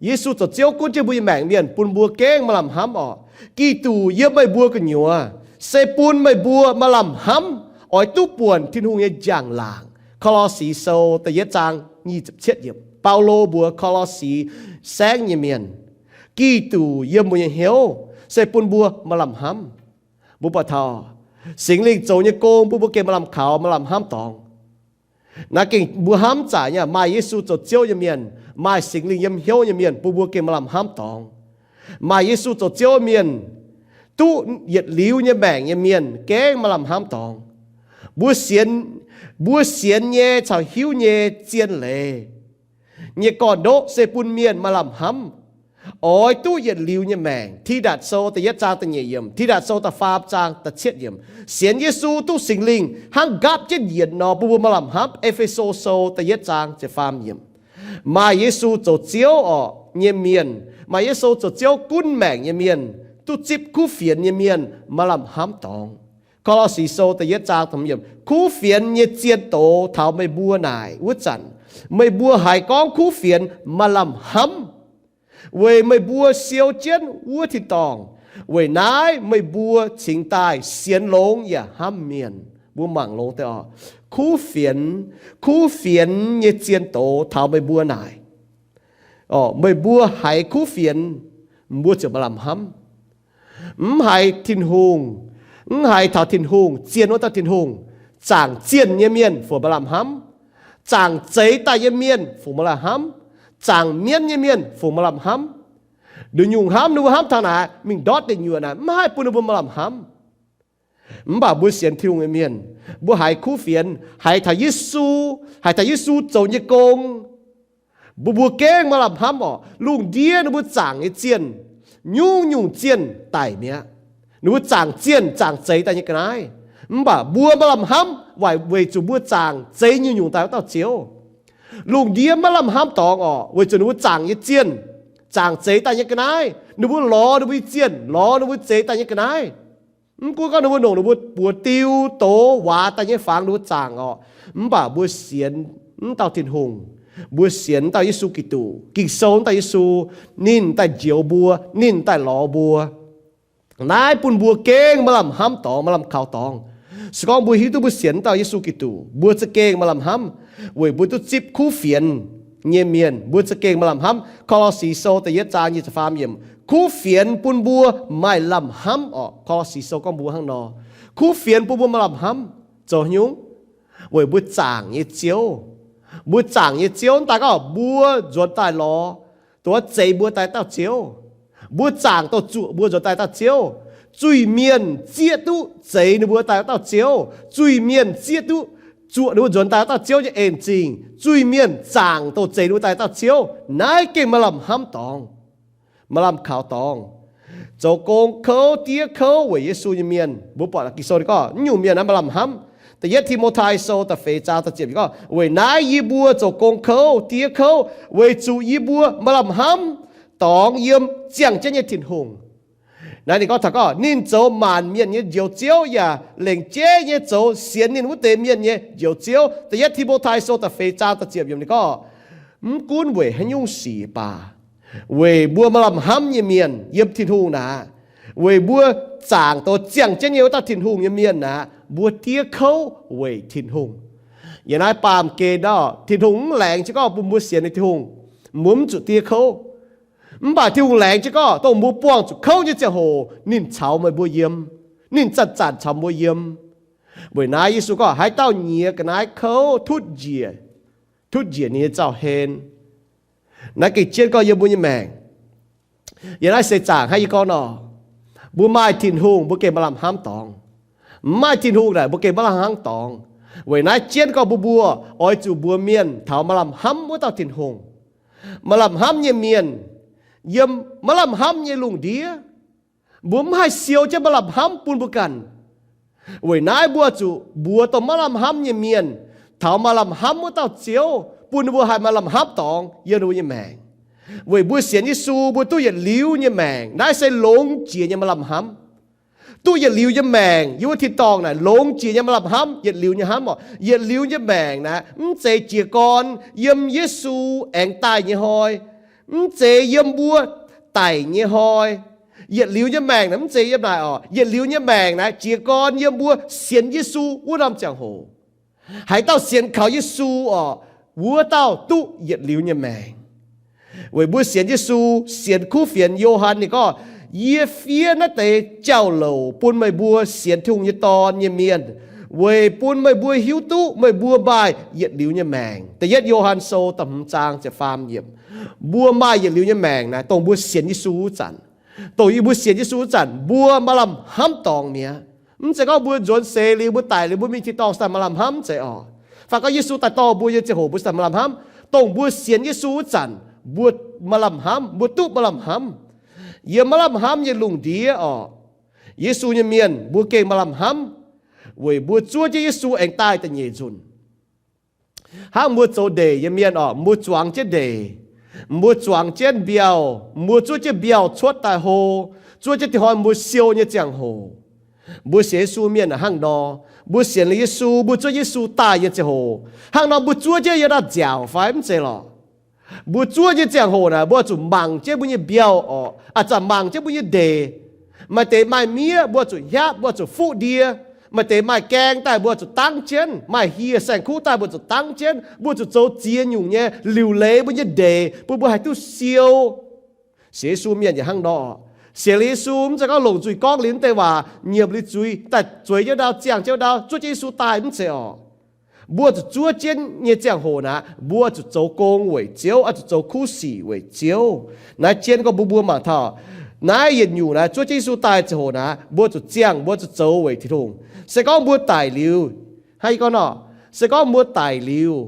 Yesu zoux Ziouv gunv jienv mbuo nyei maengc mienh, bun mbuo gengh maaih lamh hnamv orqc. Giduc yiem meih mbuo gu'nyuoz se bun meih mbuo maaih lamh hnamv oix duqv buonc Tin-Hungh nyei njang-laangc. Ko^lo^si Sou da'yietv zaang nyic ziepc cietv yiemc. Baulo mbuox Ko^lo^si saengv nyei mienh, Giduc yiem mbuo nyei hnyouv se bun mbuo maaih lamh hnamv. Mbuo buatc taux Singx Lingh zoux nyei gong bun mbuo gengh maaih lamh kaux, maaih lamh hnamv dorngx. Naaiv gengh mbuo hnamv zaqc nyei, maaih Yesu zoux Ziouv nyei mienh, maaih Singx Lingh yiem hnyouv nyei mienh bun mbuo gengh maaih lamh hnamv dorngx. Maaih Yesu zoux Ziouv mienh, duqv yietc liuz nyei maengc nyei mienh gengh maaih lamh hnamv dorngx. Mbuo sienx, mbuo sienx nyei caux hiuv nyei zien leiz nyei gorn-ndoqv se bun mienh maaih lamh hnamv oix duqv yietc liuz nyei maengc. Tidatc Sou da'yietv zaang da'nyeic yiemc, Tidatc Sou da'faam zaang da'cietv yiemc. Sienx Yesu duqv Singx Lingh hnangv nqaapv jienv yienx nor bun mbuo maaih lamh hnamv. E^fe^so Sou da'yietv zaang ziepc faam yiemc. Maaih Yesu zoux Ziouv orqc nyei mienh, maaih Yesu zoux Ziouv gunv maengc nyei mienh, duqv zipv kuv fienx nyei mienh maaih lamh hnamv dorngx. Ko^lo^si Sou da'yietv zaang da'hmz yiemc, kuv fienx nyei zien doz taux meih mbuo naaic wuov zanc, meih mbuo haiz gorngv kuv fienx maaih lamh hnamv, weic meih mbuo siou jienv wuov tin-dorngh. Weic naaiv meih mbuo cingx daaih sienx longx yaac hnamv mienh. Mbuo mangc longx deix oc. Kuv fienx, kuv fienx nyei zien doz taux meih mbuo naaic. Meih mbuo haiz kuv fienx, mbuo ziouc maaih lamh hnamv. Mv haiz Tin-Hungh, mv haiz taux Tin-Hungh, zien wuov dauh Tin-Hungh, zaangc zienh nyei mienh fungc maaih lamh hnamv, zaangc zeix daaih nyei mienh fungc maaih lamh hnamv, zaangc mienv nyei mienh fungc maaih lamh hnamv. Nduqc nyungc hnamv ninh mbuo hnamv taux naaic, mingh ndortv deic nyuoqc naaic, mv haih bun ninh mbuo maaih lamh hnamv. Mv baac mbuo sienx Tin-Hungh nyei mienh, mbuo haiz kuv fienx, haiz taux Yesu, haiz taux Yesu zoux nyei gong, mbuo, mbuo gengh maaih lamh hnamv orqc. Lungh ndiev ninh mbuo zaangc nyei zienh, nyungc-nyungc zienh daic mi'aqv. Ninh mbuo zaangc zienh zaangc zeix daaih nyei ga'naaiv, mv baac mbuo maaih lamh hnamv weic, weic zuqc mbuo zaangc zeix nyungc-nyungc daaih wuov dauh Ziouv. Lungh ndiev maiv lamh hnamv dorngx orqc, weic zuqc ninh mbuo zaangc nyei zienh zaangc zeix daaih nyei ga'naaiv, ninh mbuo lorz ninh mbuo nyei zienh, lorz ninh mbuo zeix daaih nyei ga'naaiv. Mv gunv gorngv ninh mbuo nongc ninh mbuo buoz diu doz waac daaih nyei fangx ninh mbuo zaangc orqc, mv baac mbuo sienx mv dauh Tin-Hungh, mbuo sienx mv dauh Yesu Giduc, Ging-Sou mv dauh Yesu, ninh daaih njoux mbuo, ninh daaih lorz mbuo. Naaiv bun mbuo gengh maaih lamh hnamv dorngx, maaih lamh kaux dorngx. Se gorngv mbuo hiuv duqv mbuo sienx mv dauh Yesu Giduc, mbuo za'gengh maaih lamh hnamv, weic mbuo duqv zipv kuv fienx nyei mienh, mbuo za'gengh maaih lamh hnamv. Ko^lo^si Sou da'yietv zaang nyic ziepc faam yiemc, kuv fienx bun mbuo maaih lamh hnamv orqc. Ko^lo^si Sou gorngv mbuo hnangv nor, kuv fienx bun mbuo maaih lamh hnamv. Zoux nyungc, weic mbuo zaangc nyei Ziouv, mbuo zaangc nyei Ziouv daaih gorngv mbuo nzuonx daaih lorz, dongh zeix mbuo daaih dauh Ziouv. Mbuo zaangc dongh zuoqc mbuo nzuonx daaih dauh Ziouv. Zuiz-mienh zieqv duqv zeix ninh mbuo daaih dauh Ziouv. Zuiz-mienh zieqv duqv zuoqc ninh mbuo nzuonx daaih dauh Ziouv nyei en-zingh. Zuiz-mienh zaangc dongh zeix ninh mbuo daaih dauh Ziouv. Naaiv gengh maaih lamh hnamv dorngx, maaih lamh kaux dorngx. Zoux gong kouv diev kouv weic Yesu nyei mienh, mbuo buatc Ging-Sou ninh gorngv nyungc mienh naaiv maaih lamh hnamv. Da'yietv Ti^mo^tai Sou da'feix zaang da'ziepc gorngv, weic naaiv yie mbuo zoux gong kouv diev kouv, weic zuqc yie mbuo maaih lamh hnamv dorngx yiem ziangh jienv nyei Tin-Hungh. Naaiv ninh gorngv taux gorngv ninh zoux maanc mienh nyei Njoux Ziouv yaac lengc jeiv nyei zoux sienx ninh wuov deix mienh nyei Njoux Ziouv. Da'yietv Ti^mo^tai Sou da'feix zaang da'ziepc yiemc ninh gorngv, mv gunv weic haaix nyungc sic baac, weic mbuo maaih lamh hnamv nyei mienh yiem Tin-Hungh naaic, weic mbuo zaangc dongh ziangh jienv nyei wuov dauh Tin-Hungh nyei mienh naaic, mbuo diev kouv weic Tin-Hungh. Yiem naaiv baamh gen nor, Tin-Hungh mv laengz jienv gorngv bun mbuo sienx ninh Tin-Hungh, mbuo mv zuqc diev kouv. Mv baac Tin-Hungh laengz jienv gorngv dongh mbuo buangh zuqc kouv nyei ziangh hoc ninh caux meih mbuo yiem, ninh zanc-zanc caux mbuo yiem. Weic naaiv Yesu gorngv haaix dauh nyiex ga'naaiv kouv tutv njiec, tutv njiec ninh nyei zaux-hlen. Naaiv gengh jienv gorngv yiem mbuo nyei maengc. Yiem naaiv seix zaangc hnangv yie gorngv nor, mbuo maaih Tin-Hungh mbuo gengh maaih lamh hnamv dorngx. Mv maaih Tin-Hungh naaic mbuo gengh maiv lamh hnamv dorngx. Weic naaiv jienv gorngv mbuo, mbuo oix zuqc mbuox mienh taux maaih lamh hnamv wuov dauh Tin-Hungh. Maaih lamh hnamv nyei mienh yiem maiv lamh hnamv nyei lungh ndiev, mbuo mv haih siou jienv maaih lamh hnamv bun mbuo ganh. Weic naaiv mbuo zuqc mbuox dongh maiv lamh hnamv nyei mienh taux maaih lamh hnamv wuov dauh Ziouv, bun ninh mbuo haih maaih lamh hnamv dorngx yiem ninh mbuo nyei maengc. Weic mbuo sienx Yesu mbuo duqv yietc liuz nyei maengc. Naaiv se longx jiex nyei maaih lamh hnamv. Duqv yietc liuz nyei maengc yiem wuov tin-dorngh naaic longx jiex nyei maaih lamh hnamv, yietc liuz nyei hnamv orqc. Yietc liuz nyei maengc naaic mv zeiz jiez gorn yiem Yesu aengx daaih nyei hnoi, mv zeiz yiem mbuo daic nyei hnoi, Yietc liuz nyei maengc naaic mv zeiz yiem naaic orqc. Yietc liuz nyei maengc naaic jiez gorn yiem mbuo sienx Yesu wuov norm ziangh hoc. Haaix dauh sienx kaux Yesu orqc, wuov dauh duqv yietc liuz nyei maengc. Weic mbuo sienx Yesu, sienx kuv fienx Yo^han ninh gorngv, yie fiev naaiv deix jauv-louc bun meih mbuo sienx Tin-Hungh nyei Dorn nyei mienh, weic bun meih mbuo hiuv duqv meih mbuo maaih yietc liuz nyei maengc. Da'yietv Yo^han Sou da'hmz zaang ziepc faam yiemc. Mbuo maaih yietc liuz nyei maengc naaic dongh mbuo sienx Yesu wuov zanc. Dongh yie mbuo sienx Yesu wuov zanc mbuo maaih lamh hnamv dorngx mi'aqv. Mv zeiz gorngv mbuo nzuonx seix liuz mbuo daic liuz mbuo mingh tin-dorngh daaih maaih lamh hnamv, mv zeiz orqc. Fai gorngv Yesu daaih dorh mbuo nyei ziangh hoc mbuo daaih maaih lamh hnamv. Dongh mbuo sienx Yesu wuov zanc mbuo maaih lamh hnamv, mbuo duqv maaih lamh hnamv. Yiem maaih lamh hnamv nyei lungh ndiev orqc, Yesu nyei mienh mbuo gengh maaih lamh hnamv, weic mbuo zuov jienv Yesu aengx daaih da'nyeic nzunc. Hnangv mbuo zoux ndeic nyei mienh orqc, mbuo zuangx jienv ndeic, mbuo zuangx jienv mbiauh, mbuo zuov jienv mbiauh cuotv daaih hlo, zuov jienv dih hnoi mbuo siou nyei ziangh hoc. Mbuo sienx Yesu mienh hnangv nor, mbuo sienx liuz Yesu, mbuo zuov Yesu daaih nyei ziangh hoc, hnangv nor mbuo zuov jienv yiem naaiv nziaauc fai mv zeiz lorqc? Mbuo zuov nyei ziangh hoc naaic mbuo zuqc mangc jienv mbuo nyei mbiauh orqc, a'zanc mangc jienv mbuo nyei ndeic. Maaih deix maaih miev mbuo zuqc hiaapv, mbuo zuqc fuqv ndie. Maaih deix maaih gaeng daaih mbuo zuqc dangv jienv, maaih hieh saeng-kuv daaih mbuo zuqc dangv jienv. Mbuo zuqc zoux ziex nyungc nyei liuc leiz mbuo nyei ndeic bun mbuo haih duqv siou. Sienx Yesu mienh yaac hnangv nor. Sienx liuz Yesu mv zeiz gorngv longc nzuih gorngv liuz mv deix waac, nyiemc liuz zuiz daaih zueiz jienv ndau, ziangh jienv ndau, zuov jienv Yesu daaih, mv zeiz orqc. Mbuo zuqc zuov jienv nyei ziangh hoc naaic mbuo zuqc zoux gong weic Ziouv, oix zuqc zoux kuv sic weic Ziouv. Naaiv jienv gorngv mbuo mbuo mangc taux naaiv yietc nyungc naaiv zuov jienv Yesu daaih ziangh hoc naaic mbuo zuqc ziangh, mbuo zuqc zoux weic Tin-Hungh. Se gorngv mbuo daic liuz, hnangv yie gorngv nor, se gorngv mbuo daic liuz,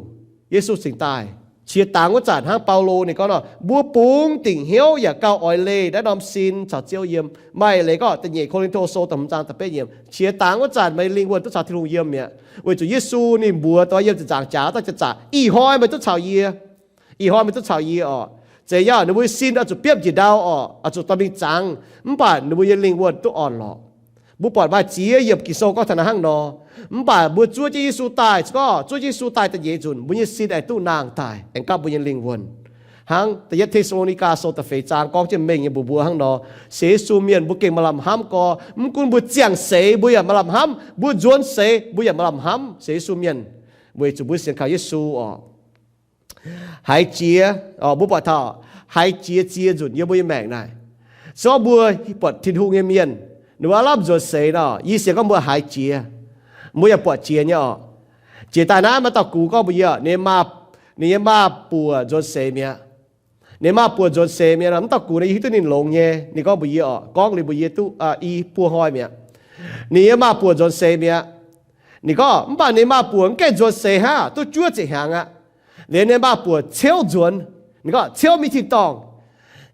Yesu cingx daaih qiex dangx wuov zanc hnangv Baulo ninh gorngv nor, mbuo bungx dingc hnyouv yaac gauh oix leih naaiv norm sin caux Ziouv yiem. Maaih leiz gorngv da'nyeic Ko^lin^to Sou da'hmz zaang da'betv yiemc, qiex dangx wuov zanc meih nyei lingh wuonh duqv caux Tin-Hungh yiem mi'aqv, weic zuqc Yesu ninh mbuox dongh yiem ziepc nzaangc jaax daaih ziepc zaqc, ih hnoi meih duqv caux yie, ih hnoi meih duqv caux yie orqc. Zeiz yaac ninh mbuo nyei sin oix zuqc biopv njiec ndau orqc, oix zuqc dorh mingh zangx, mv baac ninh mbuo nyei lingh wuonh duqv orn-lorqc. Mbuo buatc maaih ziex yiemc Ging-Sou gorngv taux naaiv hnangv nor. Mv baac mbuo zuov jienv Yesu daaih, se gorngv zuov jienv Yesu daaih da'nyeic nzunc, mbuo nyei sin aengx duqv nangh daaih, aengx gapv mbuo nyei lingh wuonh. Hnangv da'yietv Te^saa^lo^ni^gaa Sou da'feix zaang gorngv jienv mengh nyei mbuox mbuo hnangv nor, sienx Yesu mienh mbuo gengh maaih lamh hnamv gorx. Mv gunv mbuo ziangh seix mbuo yaac maaih lamh hnamv, mbuo nzuonx seix mbuo yaac maaih lamh hnamv sienx Yesu mienh, weic zuqc mbuo sienx kaux Yesu orqc. Haiz jiex, mbuo buatc taux haiz jiex ziex nzunc yiem mbuo nyei maengc naaic. Se gorngv mbuo buatc Tin-Hungh nyei mienh, ninh mbuo aav lamh nzuonx seix nor, yie sienx gorngv mbuo haiz jiex, mbuo yaac buatc jiex nyei orqc. Jiex daaih naaiv maaih dauh gux gorngv mbuox yie, ninh, ninh nyei maaz-buoc nzuonx seix mi'aqv. Ninh maaz-buoc nzuonx seix mi'aqv, mv dauh gux naaiv yie hiuv duqv ninh longx nyei. Ninh gorngv mbuox yie orqc, gorngv liuz mbuox yie duqv i buo hnoi mi'aqv. Ninh nyei maaz-buoc nzuonx seix mi'aqv. Ninh gorngv mv baac ninh maaz-buoc mv gaengh nzuonx seix hnangv, duqv juov ziepc hnyangx aqv. Liuz ninh maaz-buoc ciouv nzuonx, ninh gorngv ciouv mingh tin-dorngh.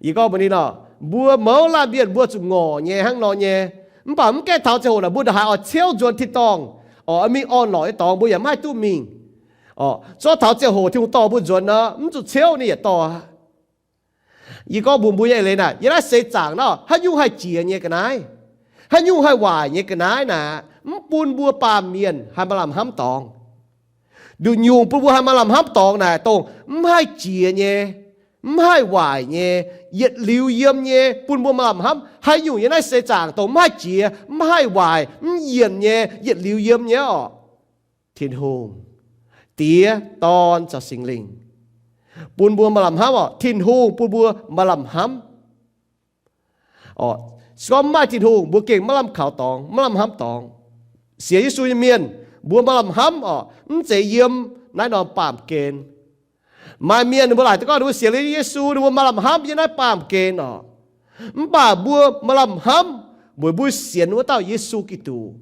Yie gorngv mbuox ninh nor, mbuo mouz laanh mienh mbuo zuqc ngorc nyei hnangv nor nyei. Mv baac mv gaengh taux ziangh hoc naaic mbuo ndongc haaix oix ciouv nzuonx tin-dorngh, oix mingh orn-lorqc nyei dorngx mbuo yaac mv haih duqv mingh. Orqc, zorqv taux ziangh hoc Tin-Hungh dorh mbuo nzuonx nor, mv zuqc ciouv ninh yaac dorh. Yie gorngv mbuox mbuo nyei eix leiz naaic, yiem naaiv seix zaangc nor, haaix nyungc haih jiex nyei ga'naaiv, haaix nyungc haih waaic nyei ga'naaiv naaic, mv bun mbuo baamh mienh haih maaih lamh hnamv dorngx. Nduqc nyungc bun mbuo haih maaih lamh hnamv dorngx naaic, dongh mv haih jiex nyei, mv haih waaic nyei, yietc liuz yiem nyei, bun mbuo maaih lamh hnamv. Haaix nyungc yiem naaiv seix zaangc dongh mv haih jiex, mv haih waaic, mv yienc nyei, yietc liuz yiem nyei orqc? Tin-Hungh, Diex, Dorn caux Singx Lingh bun mbuo maaih lamh hnamv orqc. Tin-Hungh bun mbuo maaih lamh hnamv. Orqc, se gorngv mv maaih Tin-Hungh, mbuo gengh maiv lamh kaux dorngx, maiv lamh hnamv dorngx. Sienx Yesu nyei mienh, mbuo maaih lamh hnamv orqc, mv zeiz yiem naaiv norm baamh gen. Maaih mienh ninh mbuo laaic duqv gorngv ninh mbuo sienx liuz Yesu, ninh mbuo maaih lamh hnamv yiem naaiv baamh gen orqc. Mv baac mbuo maaih lamh hnamv weic mbuo sienx wuov dauh Yesu Giduc.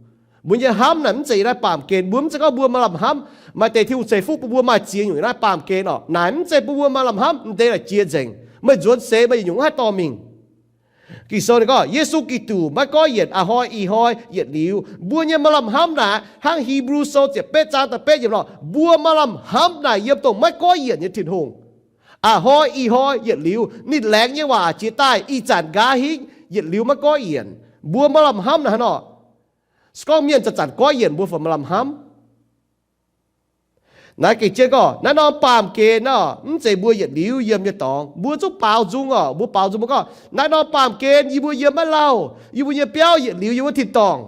Mbuo nyei hnamv naaic mv zeiz yiem naaiv baamh gen. Mbuo mv zeiz gorngv mbuo maaih lamh hnamv, maaih deix Tin-Hungh ceix fuqv bun mbuo maaih ziex nyungc yiem naaiv baamh gen orqc. Naaic mv zeiz bun mbuo maaih lamh hnamv, mv deix naaic jiex nzengc. Meih nzuonx seix meih yietc nyungc mv haih dorh mingh. Ging-Sou ninh gorngv Yesu Giduc maiv goiv yienc, a'hnoi, ih hnoi, yietc liuz. Mbuo nyei maaih lamh hnamv naaic hnangv Hipv^lu Sou ziepc betv zaang da'betv yiemc nor, mbuo maaih lamh hnamv naaic yiem dongh maiv goiv yienc nyei Tin-Hungh. A'hnoi, ih hnoi, yietc liuz. Ninh laengz nyei waac jiex daaih ih zanc nqa'haav hingv, yietc liuz maiv goiv yienc. Mbuo maaih lamh hnamv naaic hnangv nor. Se gorngv mienh zanc-zanc goiv yienc, mbuo fai maaih lamh hnamv? Naaiv gengh jienv gorngv naaiv norm baamh gen orqc, mv zeiz mbuo yietc liuz yiem nyei dorngx. Mbuo zungv baaux nzung orqc, mbuo baaux nzung mbuo gorngv naaiv norm baamh gen yie mbuo yiem maiv lauh, yie mbuo nyei biauv yietc liuz yiem wuov tin-dorngh.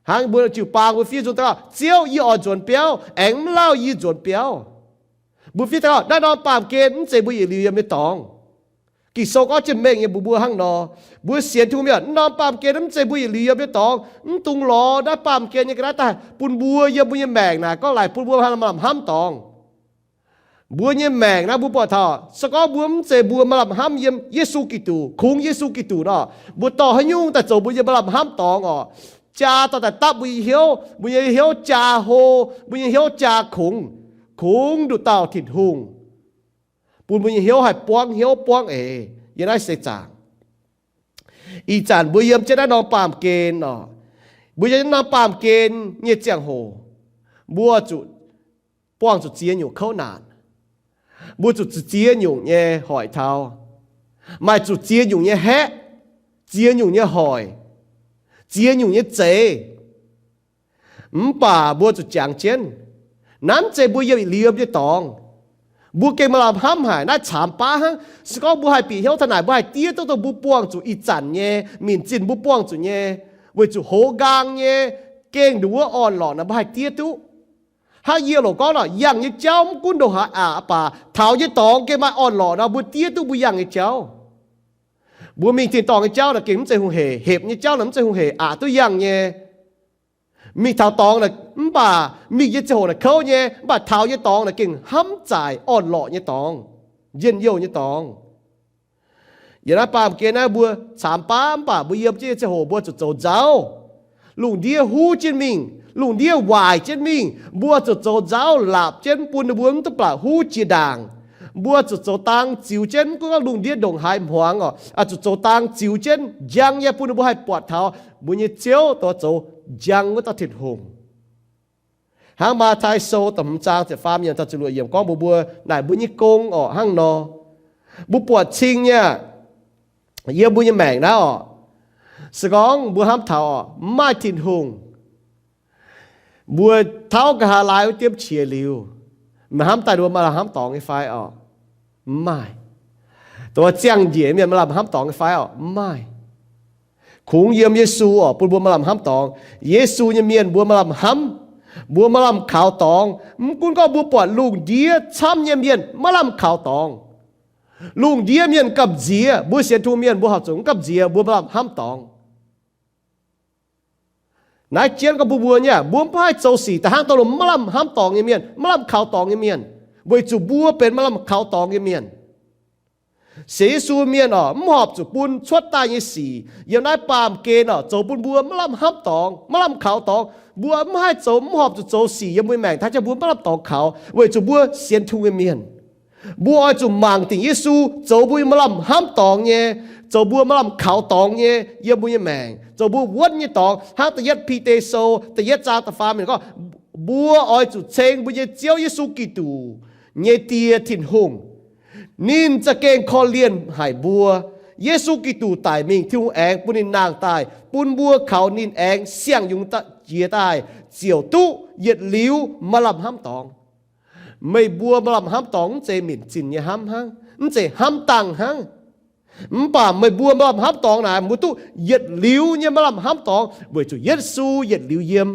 Hnangv mbuo jiu-baang mbuo fiev nzung daaih gorngv, Ziouv, yie oix nzuonx biauv, aengx mv lauh yie nzuonx biauv. Mbuo fiev daaih gorngv naaiv norm baamh gen mv zeiz mbuo yietc liuz yiem nyei dorngx. Ging-Sou gorngv jienv mengh nyei mbuox mbuo hnangv nor. Mbuo sienx Tin-Hungh mienh, naaiv norm baamh gen mv zeiz mbuo yietc liuz yiem nyei dorngx. Mv dungx lorz naaiv baamh gen nyei ga'naaiv daaih bun mbuo yiem mbuo nyei maengc naaic gorngv laaic bun mbuo maaih lamh hnamv dorngx. Mbuo nyei maengc naaiv mbuo buatc taux se gorngv mbuo mv zeiz mbuo maaih lamh hnamv yiem Yesu Giduc, kungx Yesu Giduc nor, mbuo dorh haaix nyungc daaih zoux mbuo nyei maaih lamh hnamv dorngx orqc, jaa dorh daaih dapv mbuo nyei hnyouv, mbuo nyei hnyouv jaa hlo, mbuo nyei hnyouv jaa kungx, kungx nduqc dauh Tin-Hungh, bun mbuo nyei hnyouv haih buangv hnyouv buangv eix yiem naaiv seix zaangc. Ih zanc mbuo yiem jienv naaiv norm baamh gen orqc, mbuo yiem naaiv norm baamh gen nyei ziangh hoc, mbuo zuqc buangh zuqc ziex nyungc kouv naanc. Mbuo zuqc ziex nyungc nyei hoic taux, maaih zuqc ziex nyungc nyei haeqv, ziex nyungc nyei hoic, ziex nyungc nyei zeix. Mv baac mbuo zuqc jangx jienv, naaiv mv zeiz mbuo yiem liuz yiem nyei dorngx. Mbuo gengh maaih lamh hnamv haic, naaiv caamx baav hnangv. Se gorngv mbuo haih bieqc hnyouv taux naaic, mbuo haih diev duqv dongh mbuo buangh zuqc ih zanc nyei, minc zinh mbuo buangh zuqc nyei, weic zuqc hoz nqaang nyei, gengh nduqc wuov orn-lorqc naaic mbuo haih diev duqv. Hnangv Yie Loc gorngv nor, yangh nyei jauv mv gunv ndongc haaix aqc baac taux nyei dorngx gengh maaih orn-lorqc nor, mbuo diev duqv mbuo yangh nyei jauv. Mbuo mingh tin-dorngh nyei jauv naaic gengh mv zeiz hungh heic, hepc nyei jauv naaic mv zeiz hungh heic, aqc duqv yangh nyei. Mingh taux dorngx naaic mv baac mingh nyei ziangh hoc naaic kouv nyei, mv baac taux nyei dorngx naaic gengh hnamv zaaic orn-lorqc nyei dorngx, njien-youh nyei dorngx. Yiem naaiv baamh gen naaiv mbuo caamx baav mv baac mbuo yiem jienv nyei ziangh hoc mbuo zuqc zoux nzauv. Lungh ndiev huv jienv mingh, lungh ndiev waaic jienv mingh, mbuo zuqc zoux nzauv laapc jienv bun ninh mbuo mv duqv baac huv jiex ndaangc. Mbuo zuqc zoux dang ziux jienv, mv gunv gorngv lungh ndiev ndongc haaix hmuangx oc, zuqc zoux dang ziux jienv njang nyei bun ninh mbuo haih buatc taux mbuo nyei Ziouv, dongh zoux njang wuov dauh Tin-Hungh. Hnangv Matv^tai Sou da'hmz zaang ziepc faam yiemc taux ziepc luoqc yiemc gorngv mbuox mbuo naaic mbuo nyei gong orqc hnangv nor. Mbuo buatc cing nyei aqv, yiem mbuo nyei maengc naaiv orqc, se gorngv mbuo hnamv taux orqc, mv maaih Tin-Hungh, mbuo tauv nqa'haav laai wuov diemv qiex liuz, meih hnamv daaih mbuo maaih lamh hnamv dorngx nyei fai orqc? Mv maaih. Dongh ziangh njiec mienh maaih lamh hnamv dorngx nyei fai orqc? Mv maaih. Kungx yiem Yesu orqc bun mbuo maaih lamh hnamv dorngx. Yesu nyei mienh mbuo maaih lamh hnamv, mbuo maaih lamh kaux dorngx. Mv gunv gorngv mbuo buatc lungh ndiev camv nyei mienh maiv lamh kaux dorngx. Lungh ndiev mienh gamh nziex, mbuo sienx Tin-Hungh mienh mbuo horpc zuqc mv gamh nziex, mbuo maaih lamh hnamv dorngx. Naaiv jienv gorngv bun mbuo nyei aqv, mbuo mv haih zoux sic daaih hnangv dongh lungh maiv lamh hnamv dorngx nyei mienh, maiv lamh kaux dorngx nyei mienh, weic zuqc mbuo benx maaih lamh kaux dorngx nyei mienh. Sienx Yesu mienh orqc, mv horpc zuqc bun cuotv daaih nyei sic yiem naaiv baamh gen orqc zoux bun mbuo maiv lamh hnamv dorngx, maiv lamh kaux dorngx. Mbuo mv haih zoux, mv horpc zuqc zoux sic yiem mbuo nyei maengc daaih jienv mbuo maiv lamh dorngx kaux, weic zuqc mbuo sienx Tin-Hungh nyei mienh. Mbuo oix zuqc mangc dingc Yesu zoux mbuo nyei maaih lamh hnamv dorngx nyei, zoux mbuo maaih lamh kaux dorngx nyei yiem mbuo nyei maengc, zoux mbuo wuonv nyei dorngx. Hnangv da'yietv Bide Sou da'yietv zaang da'faam yiemc gorngv, mbuo oix zuqc ceng mbuo nyei Ziouv Yesu Giduc nyei Die Tin-Hungh. Ninh za'gengh korv-lienh haic mbuo. Yesu Giduc daic mingh, Tin-Hungh aengx bun ninh nangh daaih bun mbuo kaux ninh aengx siang-yungz jiex daaih ziouc duqv yietc liuz maaih lamh hnamv dorngx. Meih mbuo maaih lamh hnamv dorngx mv zeiz minc zinh nyei hnamv hnangv, mv zeiz hnamv dangh hnangv. Mv baac meih mbuo maaih lamh hnamv dorngx naaic, mbuo duqv yietc liuz nyei maaih lamh hnamv dorngx weic zuqc Yesu yietc liuz yiem.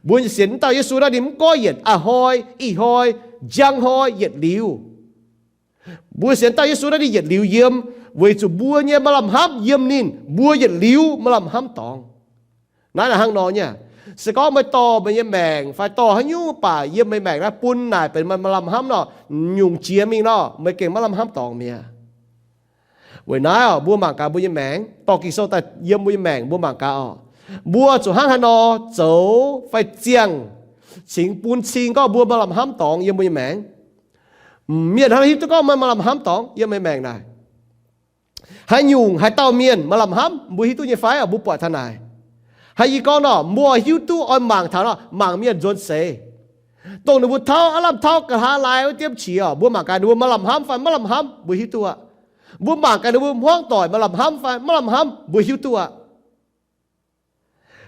Mbuo sienx dauh Yesu naaiv ninh mv goiv yienc a'hnoi, ih hnoi, njang hnoi, yietc liuz. Mbuo sienx dauh Yesu naaiv ninh yietc liuz yiem, weic zuqc mbuo nyei maaih lamh hnamv yiem ninh, mbuo yietc liuz maaih lamh hnamv dorngx. Naaiv hnangv nor nyei. Se gorngv meih dorh meih nyei maengc fai dorh haaix nyungc baac yiem meih maengc naaiv bun naaic benx maaih lamh hnamv nor, nyungc jiex mingh nor, meih gengh maiv lamh hnamv dorngx mi'aqv. Weic naaiv oc, mbuo mangc gaax mbuo nyei maengc, dorh Ging-Sou daaih yiem mbuo nyei maengc mbuo mangc gaax oc, mbuo zuqc hnangv haaix nor zoux fai ziangh cingx bun cing gorngv mbuo maaih lamh hnamv dorngx yiem mbuo nyei maengc. Mienh hnangv hiuv duqv gorngv meih maaih lamh hnamv dorngx yiem meih maengc naaic. Haaix nyungc haaix dauh mienh maaih lamh hnamv mbuo hiuv duqv nyei fai oc? Mbuo buatc taux naaic, haaix nyungc gorngv nor mbuo oix hiuv duqv oix mangc taux nor, mangc mienh nzuonx seix, dongh ninh mbuo tauv aav lamh tauv nqa'haav laai wuov diemv qiex oc, mbuo mangc gaax ninh mbuo maaih lamh hnamv fai maiv lamh hnamv mbuo hiuv duqv aqv. Mbuo mangc gaax ninh mbuo hmuangv doic maaih lamh hnamv fai maiv lamh hnamv mbuo hiuv duqv aqv.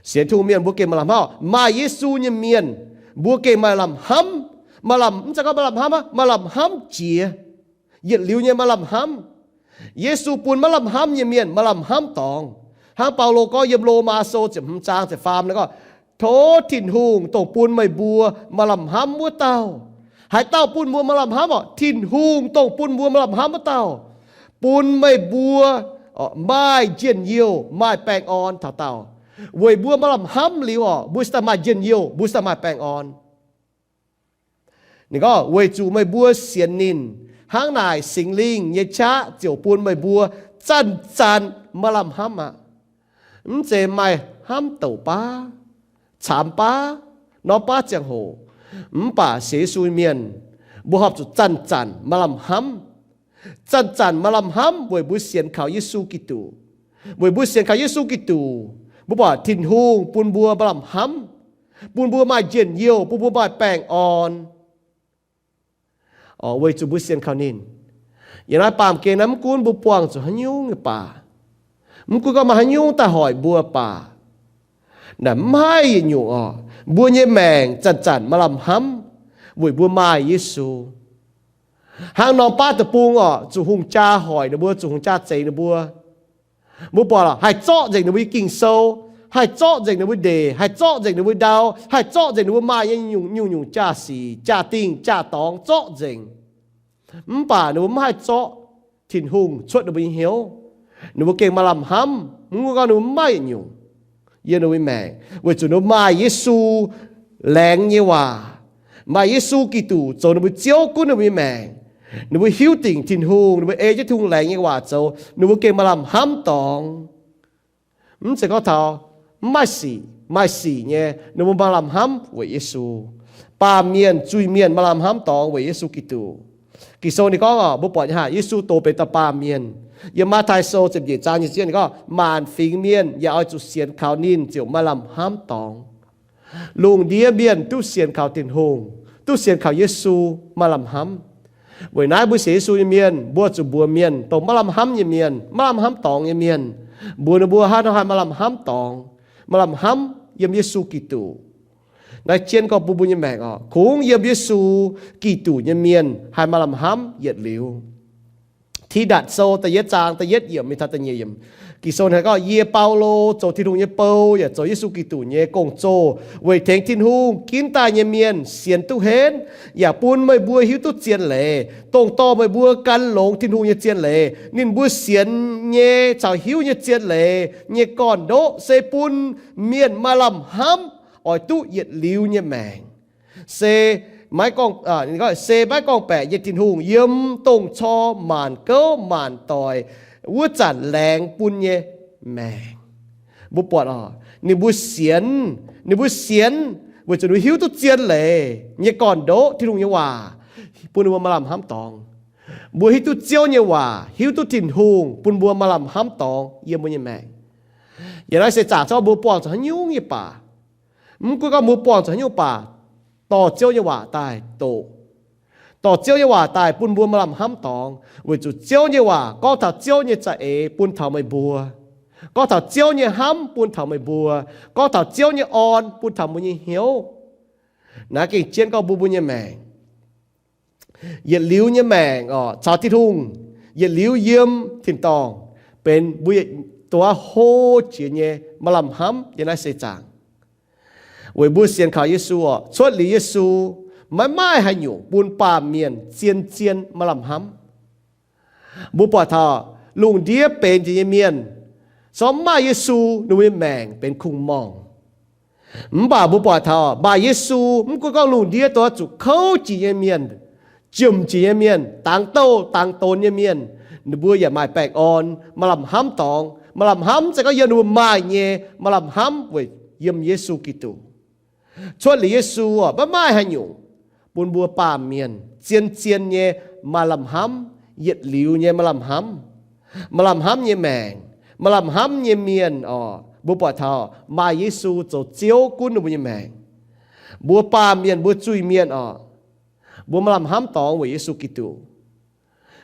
Sienx Tin-Hungh mienh mbuo gengh maaih lamh hnamv. Maaih Yesu nyei mienh mbuo gengh maaih lamh hnamv. Maaih lamh, mv zeiz gorngv maaih lamh hnamv aqv, maaih lamh hnamv jiex. Yietc liuz nyei maaih lamh hnamv. Yesu bun maiv lamh hnamv nyei mienh maaih lamh hnamv dorngx. Hnangv Baulo gorngv yiem Lomaa Sou ziepc hmz zaang ziepc faam naaiv gorngv, Tov Tin-Hungh dongh bun meih mbuo maaih lamh hnamv wuov dauh. Haaix dauh bun mbuo maaih lamh hnamv orqc? Tin-Hungh dongh bun mbuo maaih lamh hnamv wuov dauh, bun meih mbuo maaih njien-youh, maaih baengh orn taux daauh. Weic mbuo maaih lamh hnamv liuz orqc, mbuo cingx daaih maaih njien-youh, mbuo cingx daaih maaih baengh orn. Ninh gorngv, Weic zuqc meih mbuo sienx ninh, hnangv naaic Singx Lingh nyei qaqv ziouc bun meih mbuo zanc-zanc maaih lamh hnamv aqv. Mv zeiz maaih hnamv douc baav, caamx baav, norm baav ziangh hoc. Mv baac sienx Yesu mienh, mbuo horpc zuqc zanc-zanc maaih lamh hnamv. Zanc-zanc maaih lamh hnamv weic mbuo sienx kaux Yesu Giduc. Weic mbuo sienx kaux Yesu Giduc, mbuo buatc Tin-Hungh bun mbuo maaih lamh hnamv, bun mbuo maaih njien-youh, bun mbuo maaih baengh orn. Weic zuqc mbuo sienx kaux ninh. Yiem naaiv baamh gen naaiv, mv gunv mbuo buangh zuqc haaix nyungc baac, mv gunv gorngv maaih haaix nyungc daaih hoic mbuo baac, naaic mv haih yietc nyungc orqc, mbuo nyei maengc zanc-zanc maaih lamh hnamv weic mbuo maaih Yesu. Hnangv norm baav deic-bung orqc, zuqc hungh jaa hoic ninh mbuo, zuqc hungh jaa zeix ninh mbuo. Mbuo buatc lorqc, haih zorqv nzengc ninh mbuo nyei Ging-Sou, haih zorqv nzengc ninh mbuo ndeic, haih zorqv nzengc ninh mbuo ndau, haih zorqv nzengc ninh mbuo maaih nyei nyungc-nyungc jaa-sic, jaa-dingh, jaa-dorngx zorqv nzengc. Mv baac ninh mbuo mv haih zorqv Tin-Hungh cuotv ninh mbuo nyei hnyouv. Ninh mbuo gengh maaih lamh hnamv, mv gunv gorngv ninh mbuo mv maaih yietc nyungc yiem ninh mbuo nyei maengc, weic zuqc ninh mbuo maaih Yesu laengz nyei waac, maaih Yesu Giduc zoux ninh mbuo Ziouv gunv ninh mbuo nyei maengc. Ninh mbuo hiuv dingc Tin-Hungh, ninh mbuo ei jienv Tin-Hungh laengz nyei waac zoux, ninh mbuo gengh maaih lamh hnamv dorngx. Mv zeiz gorngv taux mv maaih sic, maaih sic nyei, ninh mbuo maaih lamh hnamv weic Yesu. Baamh mienh, zuiz-mienh maaih lamh hnamv dorngx weic Yesu Giduc. Ging-Sou ninh gorngv orqc, mbuo buatc nyei haic, Yesu doz benx dauh baamh mienh. Yiem Matv^taai Sou ziepc nyeic zaang nyei zieqv ninh gorngv, Maanc fingx mienh yaac oix zuqc sienx kaux ninh ziouc maaih lamh hnamv dorngx. Lungh ndiev mienh duqv sienx kaux Tin-Hungh, duqv sienx kaux Yesu maaih lamh hnamv. Weic naaiv mbuo sienx Yesu nyei mienh, mbuo zuqc mbuox mienh dongh maiv lamh hnamv nyei mienh, maiv lamh hnamv dorngx nyei mienh, mbuox ninh mbuo hnangv haaix nor haih maaih lamh hnamv dorngx, maaih lamh hnamv yiem Yesu Giduc. Naaiv jienv gorngv bun mbuo nyei maengc orqc, kungx yiem Yesu Giduc nyei mienh haih maaih lamh hnamv yietc liuz. Tidatc Sou da'yietv zaang da'yietv yiemc mingh taux da'nyeic yiemc, Ging-Sou ninh gorngv, Yie, Baulo, zoux Tin-Hungh nyei bou yaac zoux Yesu Giduc nyei gong-zoh weic tengx Tin-Hungh ginv daaih nyei mienh sienx duqv henv, yaac bun meih mbuo hiuv duqv zien leiz, dongh dorh meih mbuo gan longx Tin-Hungh nyei zien leiz. Ninh mbuo sienx nyei caux hiuv nyei zien leiz nyei gorn-ndoqv se bun mienh maaih lamh hnamv oix duqv yietc liuz nyei maengc. Se maiv gorngv, se maiv gorngv-baeqc nyei Tin-Hungh yiem dongh cor maanc gouv maanc doic wuov zanc laengz bun nyei maengc. Mbuo buatc orqc, ninh mbuo sienx, ninh mbuo sienx weic zuqc ninh mbuo hiuv duqv zien leiz nyei gorn-ndoqv, Tin-Hungh nyei waac, bun ninh mbuo maaih lamh hnamv dorngx. Mbuo hiuv duqv Ziouv nyei waac, hiuv duqv Tin-Hungh, bun mbuo maaih lamh hnamv dorngx yiem mbuo nyei maengc. Yiem naaiv seix zaangc zorqv mbuo buangh zuqc haaix nyungc nyei baac, mv gunv gorngv mbuo buangh zuqc haaix nyungc baac, dorh Ziouv nyei waac daaih doqc, dorh Ziouv nyei waac daaih bun mbuo maaih lamh hnamv dorngx, weic zuqc Ziouv nyei waac gorngv taux Ziouv nyei za'eix bun taux meih mbuo, gorngv taux Ziouv nyei hnamv bun taux meih mbuo, gorngv taux Ziouv nyei orn bun taux mbuo nyei hnyouv. Naaiv gengh jienv gorngv mbuo mbuo nyei maengc, yietc liuz nyei maengc orqc, caux Tin-Hungh, yietc liuz yiem tin-dorngh, benx mbuo yietc duqv hlo jiex nyei maaih lamh hnamv yiem naaiv seix zaangc. Weic mbuo sienx kaux Yesu orqc, cuotv liuz Yesu, maiv maaih haaix nyungc bun baamh mienh zien-zien maaih lamh hnamv. Mbuo buatc taux lungh ndiev benx jiex nyei mienh, corc mv maaih Yesu, ninh mbuo nyei maengc benx kungx-morngh. Mv baac mbuo buatc taux maaih Yesu, mv gunv gorngv lungh ndiev dongh zuqc kouv jiex nyei mienh, jomc jiex nyei mienh, dangx douh dangx donx nyei mienh, ninh mbuo yaac maaih baengh orn, maaih lamh hnamv dorngx. Maaih lamh hnamv mv zeiz gorngv yiem ninh mbuo maaih nyei, maaih lamh hnamv weic yiem Yesu Giduc. Cuotv liuz Yesu orqc, maiv maaih haaix nyungc bun mbuo baamh mienh zien-zien nyei maaih lamh hnamv, yietc liuz nyei maaih lamh hnamv, maaih lamh hnamv nyei maengc, maaih lamh hnamv nyei mienh orqc. Mbuo buatc taux maaih Yesu zoux Ziouv gunv ninh mbuo nyei maengc. Mbuo baamh mienh, mbuo zuiz-mienh orqc, mbuo maaih lamh hnamv dorngx weic Yesu Giduc.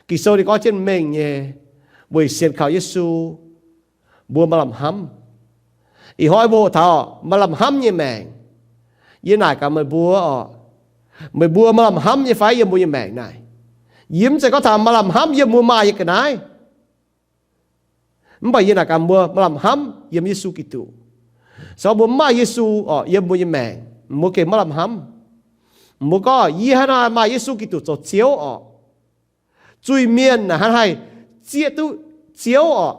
Ging-Sou ninh gorngv jienv mengh nyei, weic sienx kaux Yesu, mbuo maaih lamh hnamv. Ih hnoi mbuo hoqc taux maaih lamh hnamv nyei maengc. Yie naaic gaax meih mbuo orqc, Meih mbuo maaih lamh hnamv nyei fai yiem mbuo nyei maengc naaic? Yie mv zeiz gorngv taux maaih lamh hnamv yiem mbuo maaih nyei ga'naaiv. Mv baac yie naaic gaax mbuo maaih lamh hnamv yiem Yesu Giduc. Se gorngv mbuo mv maaih Yesu orqc yiem mbuo nyei maengc, mbuo gengh maaih lamh hnamv. Mbuo gorngv yie hnangv naaic maaih Yesu Giduc zoux Ziouv orqc, zuiz-mienh naaic hnangv haih zieqv duqv Ziouv orqc.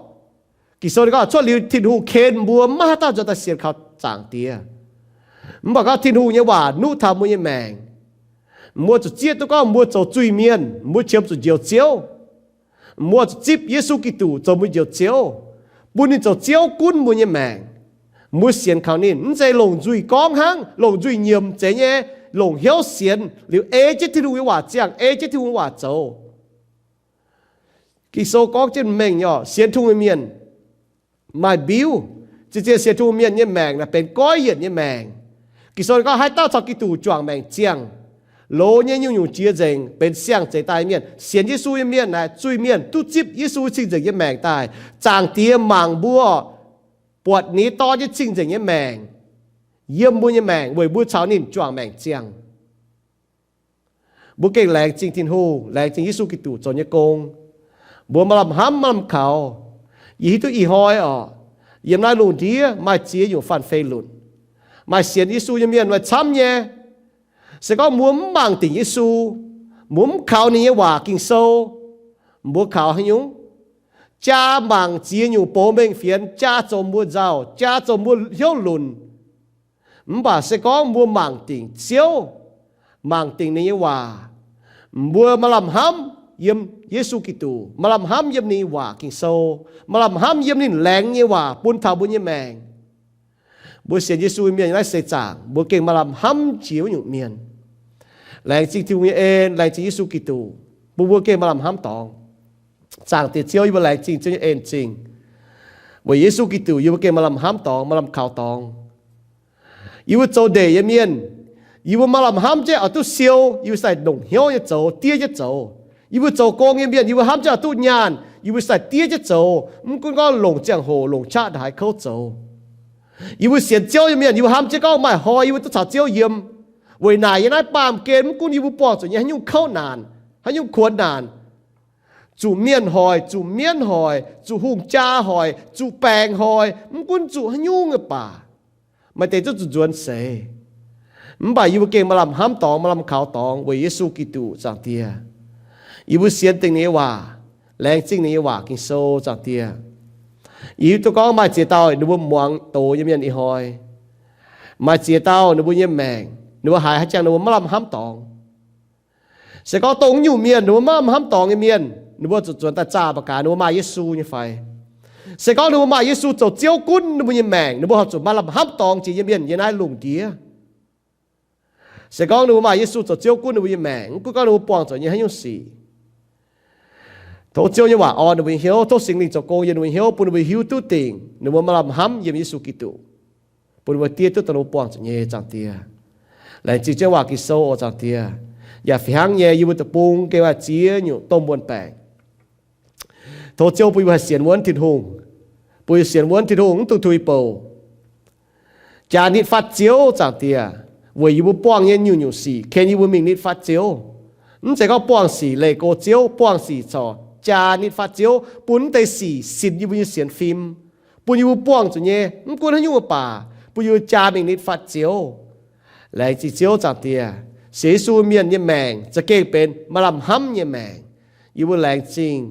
Ging-Sou ninh gorngv cuotv liuz Tin-Hungh ken mbuo, maiv maaih haaix dauh nzuonx daaih sienx kaux Zaangc Diex. Mv baac gorngv Tin-Hungh nyei waac nuqv taux mbuo nyei maengc, mbuo zuqc zieqv duqv gorngv mbuo zoux zuiz-mienh, mbuo qiemx zuqc njoux Ziouv. Mbuo zuqc zipv Yesu Giduc zoux mbuo njoux Ziouv, bun ninh zoux Ziouv gunv mbuo nyei maengc. Mbuo sienx kaux ninh, mv zeiz longc nzuih gorngv hnangv, longc nzuih nyiemc zeiz nyei, longc hnyouv sienx liuz ei jienv Tin-Hungh nyei waac ziangh, ei jienv Tin-Hungh nyei waac zoux. Ging-Sou gorngv jienv mengh nyei orqc, sienx Tin-Hungh nyei mienh maaih mbiuv. Zien-zien sienx Tin-Hungh mienh nyei maengc naaic benx goiv yienc nyei maengc. Ging-Sou gorngv haaix dauh caux Giduc juangc maengc ziangh, loz nyei nyungc-nyungc jiex nzengc, benx siang-zeix daaih mienh. Sienx Yesu nyei mienh naaic zuiz-mienh duqv zipv Yesu cing-nzengc nyei maengc daaih. Zaangc Diex mangc mbuo, buatc ninh nyei Dorn nyei cing-nzengc nyei maengc yiem mbuo nyei maengc weic mbuo caux ninh juangc maengc ziangh. Mbuo gengh laengz zingh Tin-Hungh, laengz zingh Yesu Giduc zoux nyei gong. Mbuo maaih lamh hnamv maaih lamh kaux. Yie hiuv duqv ih hnoi orqc, yiem naaiv lungh ndiev maaih ziex nyungc fanh fei lunc. Maaih sienx Yesu nyei mienh maaih camv nyei. Se gorngv mbuo mv mangc dingc Yesu, mbuo mv kaux ninh nyei waac Ging-Sou, mbuo kaux haaix nyungc? Jaa mangc ziex nyungc bouc mengh fienx, jaa zoux mbuo nzauh, jaa zoux mbuo hnyouv lunc. Mv baac se gorngv mbuo mangc dingc Ziouv, mangc dingc ninh nyei waac, mbuo maaih lamh hnamv yiem Yesu Giduc, maaih lamh hnamv yiem ninh nyei waac Ging-Sou, maaih lamh hnamv yiem ninh laengz nyei waac bun taux mbuo nyei maengc. Mbuo sienx Yesu mienh naaiv seix zaangc, mbuo gengh maaih lamh hnamv jiex wuov nyungc mienh. Laengz zingh Tin-Hungh nyei en, laengz zingh Yesu Giduc, bun mbuo gengh maaih lamh hnamv dorngx. Zaangc Diex Ziouv, yie mbuo laengz zingh Ziouv nyei en zingh. Weic Yesu Giduc, yie mbuo gengh maaih lamh hnamv dorngx, maaih lamh kaux dorngx. Yie mbuo zoux ndeic nyei mienh, yie mbuo maaih lamh hnamv jienv oix duqv siou, yie mbuo sai longc hnyouv nyei zoux, diev jienv zoux. Yie mbuo zoux gong nyei mienh, yie mbuo hnamv jienv oix duqv nyaanh, yie mbuo sai diev jienv zoux, mv gunv gorngv longc ziangh hoc longc qaqv ndongc haaix kouv zoux. Yie mbuo sienx Ziouv nyei mienh, yie mbuo hnamv jienv gorngv maaih hnoi yie mbuo duqv caux Ziouv yiem. Weic naaic yiem naaiv baamh gen, mv gunv yie mbuo buangh zuqc nyei haaix nyungc kouv naanc, haaix nyungc kuonx naanc, zuqc mienh hoic, zuqc mienv hoic, zuqc hungh jaa hoic, zuqc baengc hoic, mv gunv zuqc haaix nyungc nyei baac, maaih deix zungv zuqc nzuonx seix. Mv baac yie mbuo gengh maaih lamh hnamv dorngx, maaih lamh kaux dorngx weic Yesu Giduc, Zaangc Diex. Yie mbuo sienx dingc ninh nyei waac, laengz zingh ninh nyei waac Ging-Sou, Zaangc Diex. Yie hiuv duqv gorngv maaih ziex dauh ninh mbuo muangx doz nyei mienh ih hnoi. Maaih ziex dauh ninh mbuo nyei maengc, ninh mbuo haiz haaix ziangh ninh mbuo maiv lamh hnamv dorngx. Se gorngv dongh nyungc mienh ninh mbuo maiv lamh hnamv dorngx nyei mienh, ninh mbuo zuqc nzuonx daaih zaah mangc gaax ninh mbuo maaih Yesu nyei fai. Se gorngv ninh mbuo maaih Yesu zoux Ziouv gunv ninh mbuo nyei maengc, ninh mbuo horpc zuqc maaih lamh hnamv dorngx jiex yiem mienh yiem naaiv lungh ndiev. Se gorngv ninh mbuo maaih Yesu zoux Ziouv gunv ninh mbuo nyei maengc, mv gunv gorngv ninh mbuo buangh zuqc nyei haaix nyungc sic, tov Ziouv nyei waac orn ninh mbuo nyei hnyouv, tov Singx Lingh zoux gong yiem ninh mbuo nyei hnyouv, bun ninh mbuo hiuv duqv dingc ninh mbuo maaih lamh hnamv yiem Yesu Giduc, bun ninh mbuo diev duqv dongh ninh mbuo buangh zuqc nyei, Zaangc Diex. Laengz zingh jienv waac Ging-Sou oc, Zaangc Diex. Yaac fih hnangv nyei, yie mbuo deic-bung gengh maaih ziex nyungc domh muonh baengc. Tov Ziouv bun yie mbuo haih sienx wuonv Tin-Hungh, bun yie sienx wuonv Tin-Hungh mv dungx tuix bouc, jaa nitv fatv Ziouv, Zaangc Diex. Weic yie mbuo buangh nyei nyungc-nyungc sic ken yie mbuo mingh nitv fatv Ziouv. Mv zeiz gorngv buangh sic leih go Ziouv, buangh sic corc jaa nitv fatv Ziouv, bun mv deix sic sinx yie mbuo nyei sienx fim, bun yie mbuo buangh zuqc nyei mv gunv haaix nyungc baac bun yie mbuo jaa mingh nitv fatv Ziouv. Laengz zingh Ziouv, Zaangc Diex. Sienx Yesu mienh nyei maengc za'gengh benx maaih lamh hnamv nyei maengc. Yie mbuo laengz zingh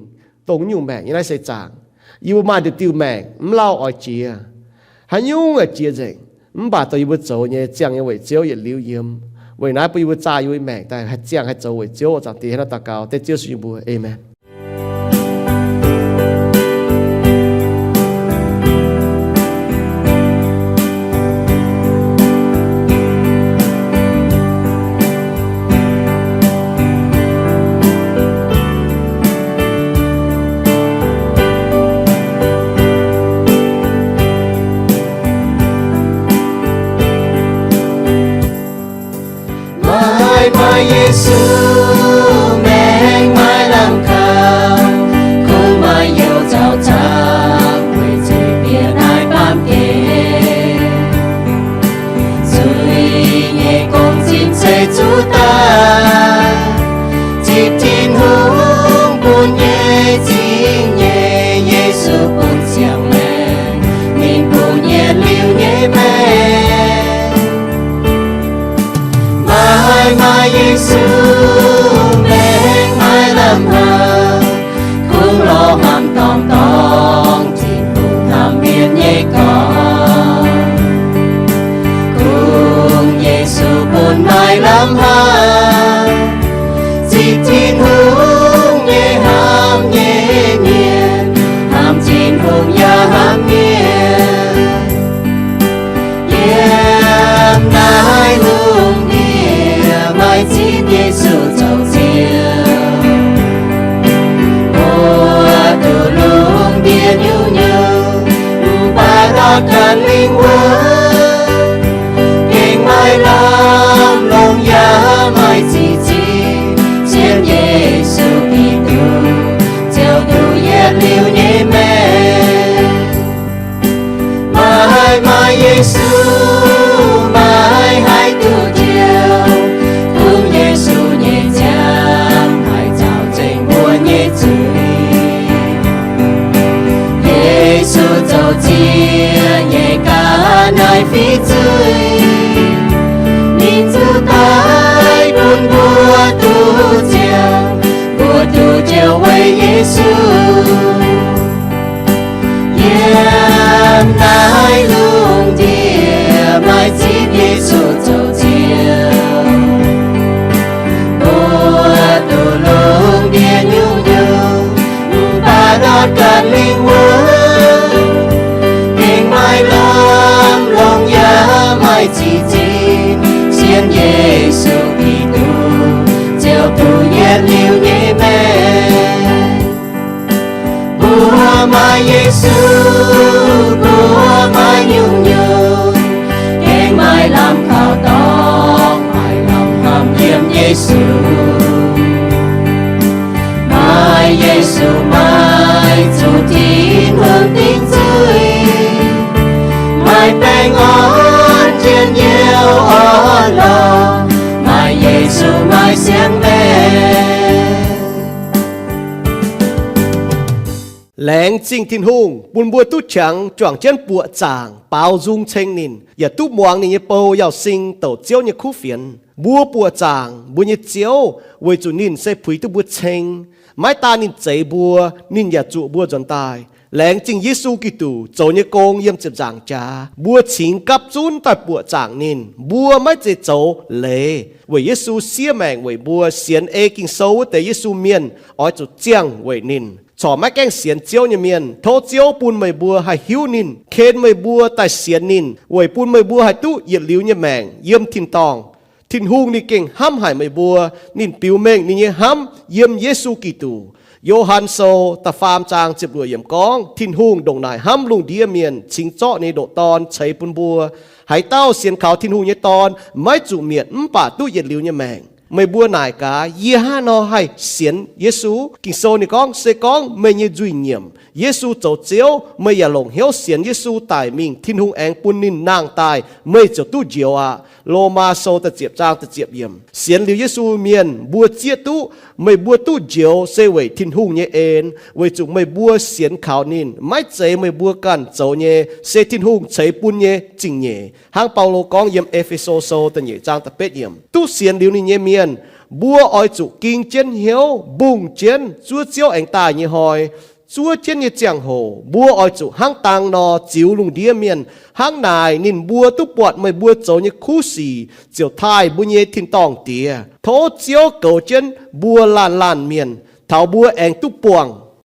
dongh nyungc maengc nyei naaiv seix zaangc. Yie mbuo maaih diuh diuh maengc mv lauh oix jiex, haaix nyungc oix jiex nzengc, mv baac dongh yie mbuo zoux nyei ziangh nyei weic Ziouv yietc liuz yiem. Weic naaiv bun yie mbuo zaah yie mbuo nyei maengc daaih haih ziangh haih zoux weic Ziouv, Zaangc Diex, hnangv naaiv daux gaux dengv Ziouv Yesu nyei mbuox. Aamen. Maaih, maaih Yesu maengc maaih lamh kaux, kungx maaih youh zaux zaangc weic zuiz-bieqc naaiv baamh gen. Zuiz nyei gong-zinh ceix zuqc daaih, Yesu maengx maiv lamh haaix, kungx lorz hnamv dorngc dorngc Tin-Hungh hnamv mienh nyei gorx. Kungx Yesu bun maiv lamh haaix, zipv Tin-Hungh nyei hnamv nyei mienh, hnamv Tin-Hungh yaac hnamv mienh. Yiem naaiv lungh ndiev maaih ziex Yesu zoux Ziouv. Mbuo duqv lungh ndiev nyungc-nyungc, mv baac ndortv ganh lingh wuonh, gengh maaih lamh longc yaac maaih ziex zipv, sienx Yesu Giduc, Ziouv duqv yietc liuz nyei maengc. Maaih, maaih Yesu, maiv haih duqv njoux. Kungx Yesu nyei ziangh haih caux nzengc mbuo nyei zuiz. Yesu zoux ziex nyei ga'naaiv fiqv zuiz, ninh zuqc daic bun mbuo duqv ziangh. Mbuo duqv njoux weic Yesu. Yiem naaiv lungh ndiev maaih ziex Yesu zoux Ziouv. Mbuo duqv lungh ndiev nyungc-nyungc, mv baac ndortv ganh lingh wuonh, gengh maaih lamh longc yaac maaih ziex zipv, sienx Yesu Giduc, Ziouv duqv yietc liuz nyei maengc. Mbuo maaih Yesu, mbuo maaih nyungc-nyungc, gengh maaih lamh kaux dorngx, maaih lamh hnamv yiem Yesu. Maaih Yesu, maaih zuqc Tin-Hungh dingc zuiz, maaih baengh orn jienv youh orn-lorqc, maaih Yesu, maaih siang-maengc. Laengz zingh Tin-Hungh bun mbuo duqv qangx juangc jienv buoqc zaangc baaux nzung ceng ninh, yaac duqv muangx ninh nyei bou Yauz Sing douc Ziouv nyei kuv fienx. Mbuo buoqc zaangc mbuo nyei Ziouv weic zuqc ninh se puix duqv mbuo ceng. Maiv daan ninh zeix mbuo, ninh yaac zuqc mbuo nzuonx daaih. Laengz zingh Yesu Giduc zoux nyei gong yiem ziepc nzaangc jaax, mbuo cingx gapv zunv daaih buoqc zaangc ninh. Mbuo maiv zeiz zoux leiz weic Yesu siev maengc weic mbuo. Sienx ei Ging-Sou wuov deix Yesu mienh oix zuqc ziangh weic ninh. Corc maiv gaengh sienx Ziouv nyei mienh, tov Ziouv bun meih mbuo haih hiuv ninh, ken meih mbuo daaih sienx ninh, weic bun meih mbuo haih duqv yietc liuz nyei maengc yiem tin-dorngh. Tin-Hungh ninh gengh hnamv haic meih mbuo. Ninh biux mengh ninh nyei hnamv yiem Yesu Giduc. Yo^han Sou da'faam zaang ziepc luoqc yiemc gorngv, Tin-Hungh ndongc naaic hnamv lungh ndiev mienh, cingx zorqv ninh nyei ndoqc Dorn ceix bun mbuo. Haaix dauh sienx kaux Tin-Hungh nyei Dorn maiv zuqc mietc mv baac duqv yietc liuz nyei maengc. Meih mbuo naaic gaax, yie hnangv haaix nor haih sienx Yesu? Ging-Sou ninh gorngv, se gorngv meih nyei nzuih nyiemc Yesu zoux Ziouv, meih yaac longc hnyouv sienx Yesu daic mingh, Tin-Hungh aengx bun ninh nangh daaih, meih ziouc duqv njoux aqv. Lomaa Sou da'ziepc zaang da'ziepc yiemc. Sienx liuz Yesu mienh mbuo zieqv duqv, meih mbuo duqv njoux se weic Tin-Hungh nyei en, weic zuqc meih mbuo sienx kaux ninh, maiv zeiz meih mbuo ganh zoux nyei, se Tin-Hungh ceix bun nyei zingh nyeic. Hnangv Baulo gorngv yiem E^fe^so Sou da'nyeic zaang da'betv yiemc, duqv sienx liuz ninh nyei mienh, mbuo oix zuqc ging jienv hnyouv mbungh jienv zuov Ziouv aengx daaih nyei hnoi, zuov jienv nyei ziangh hoc, mbuo oix zuqc hnangv dang nor ziux lungh ndiev mienh. Hnangv naaic ninh mbuo duqv buatc meih mbuo zoux nyei kuv sic, ziouc taaih mbuo nyei tin-dorngh Diex. Tov Ziouv goux jienv mbuo laanh laanh mienh, taux mbuo aengx duqv buangh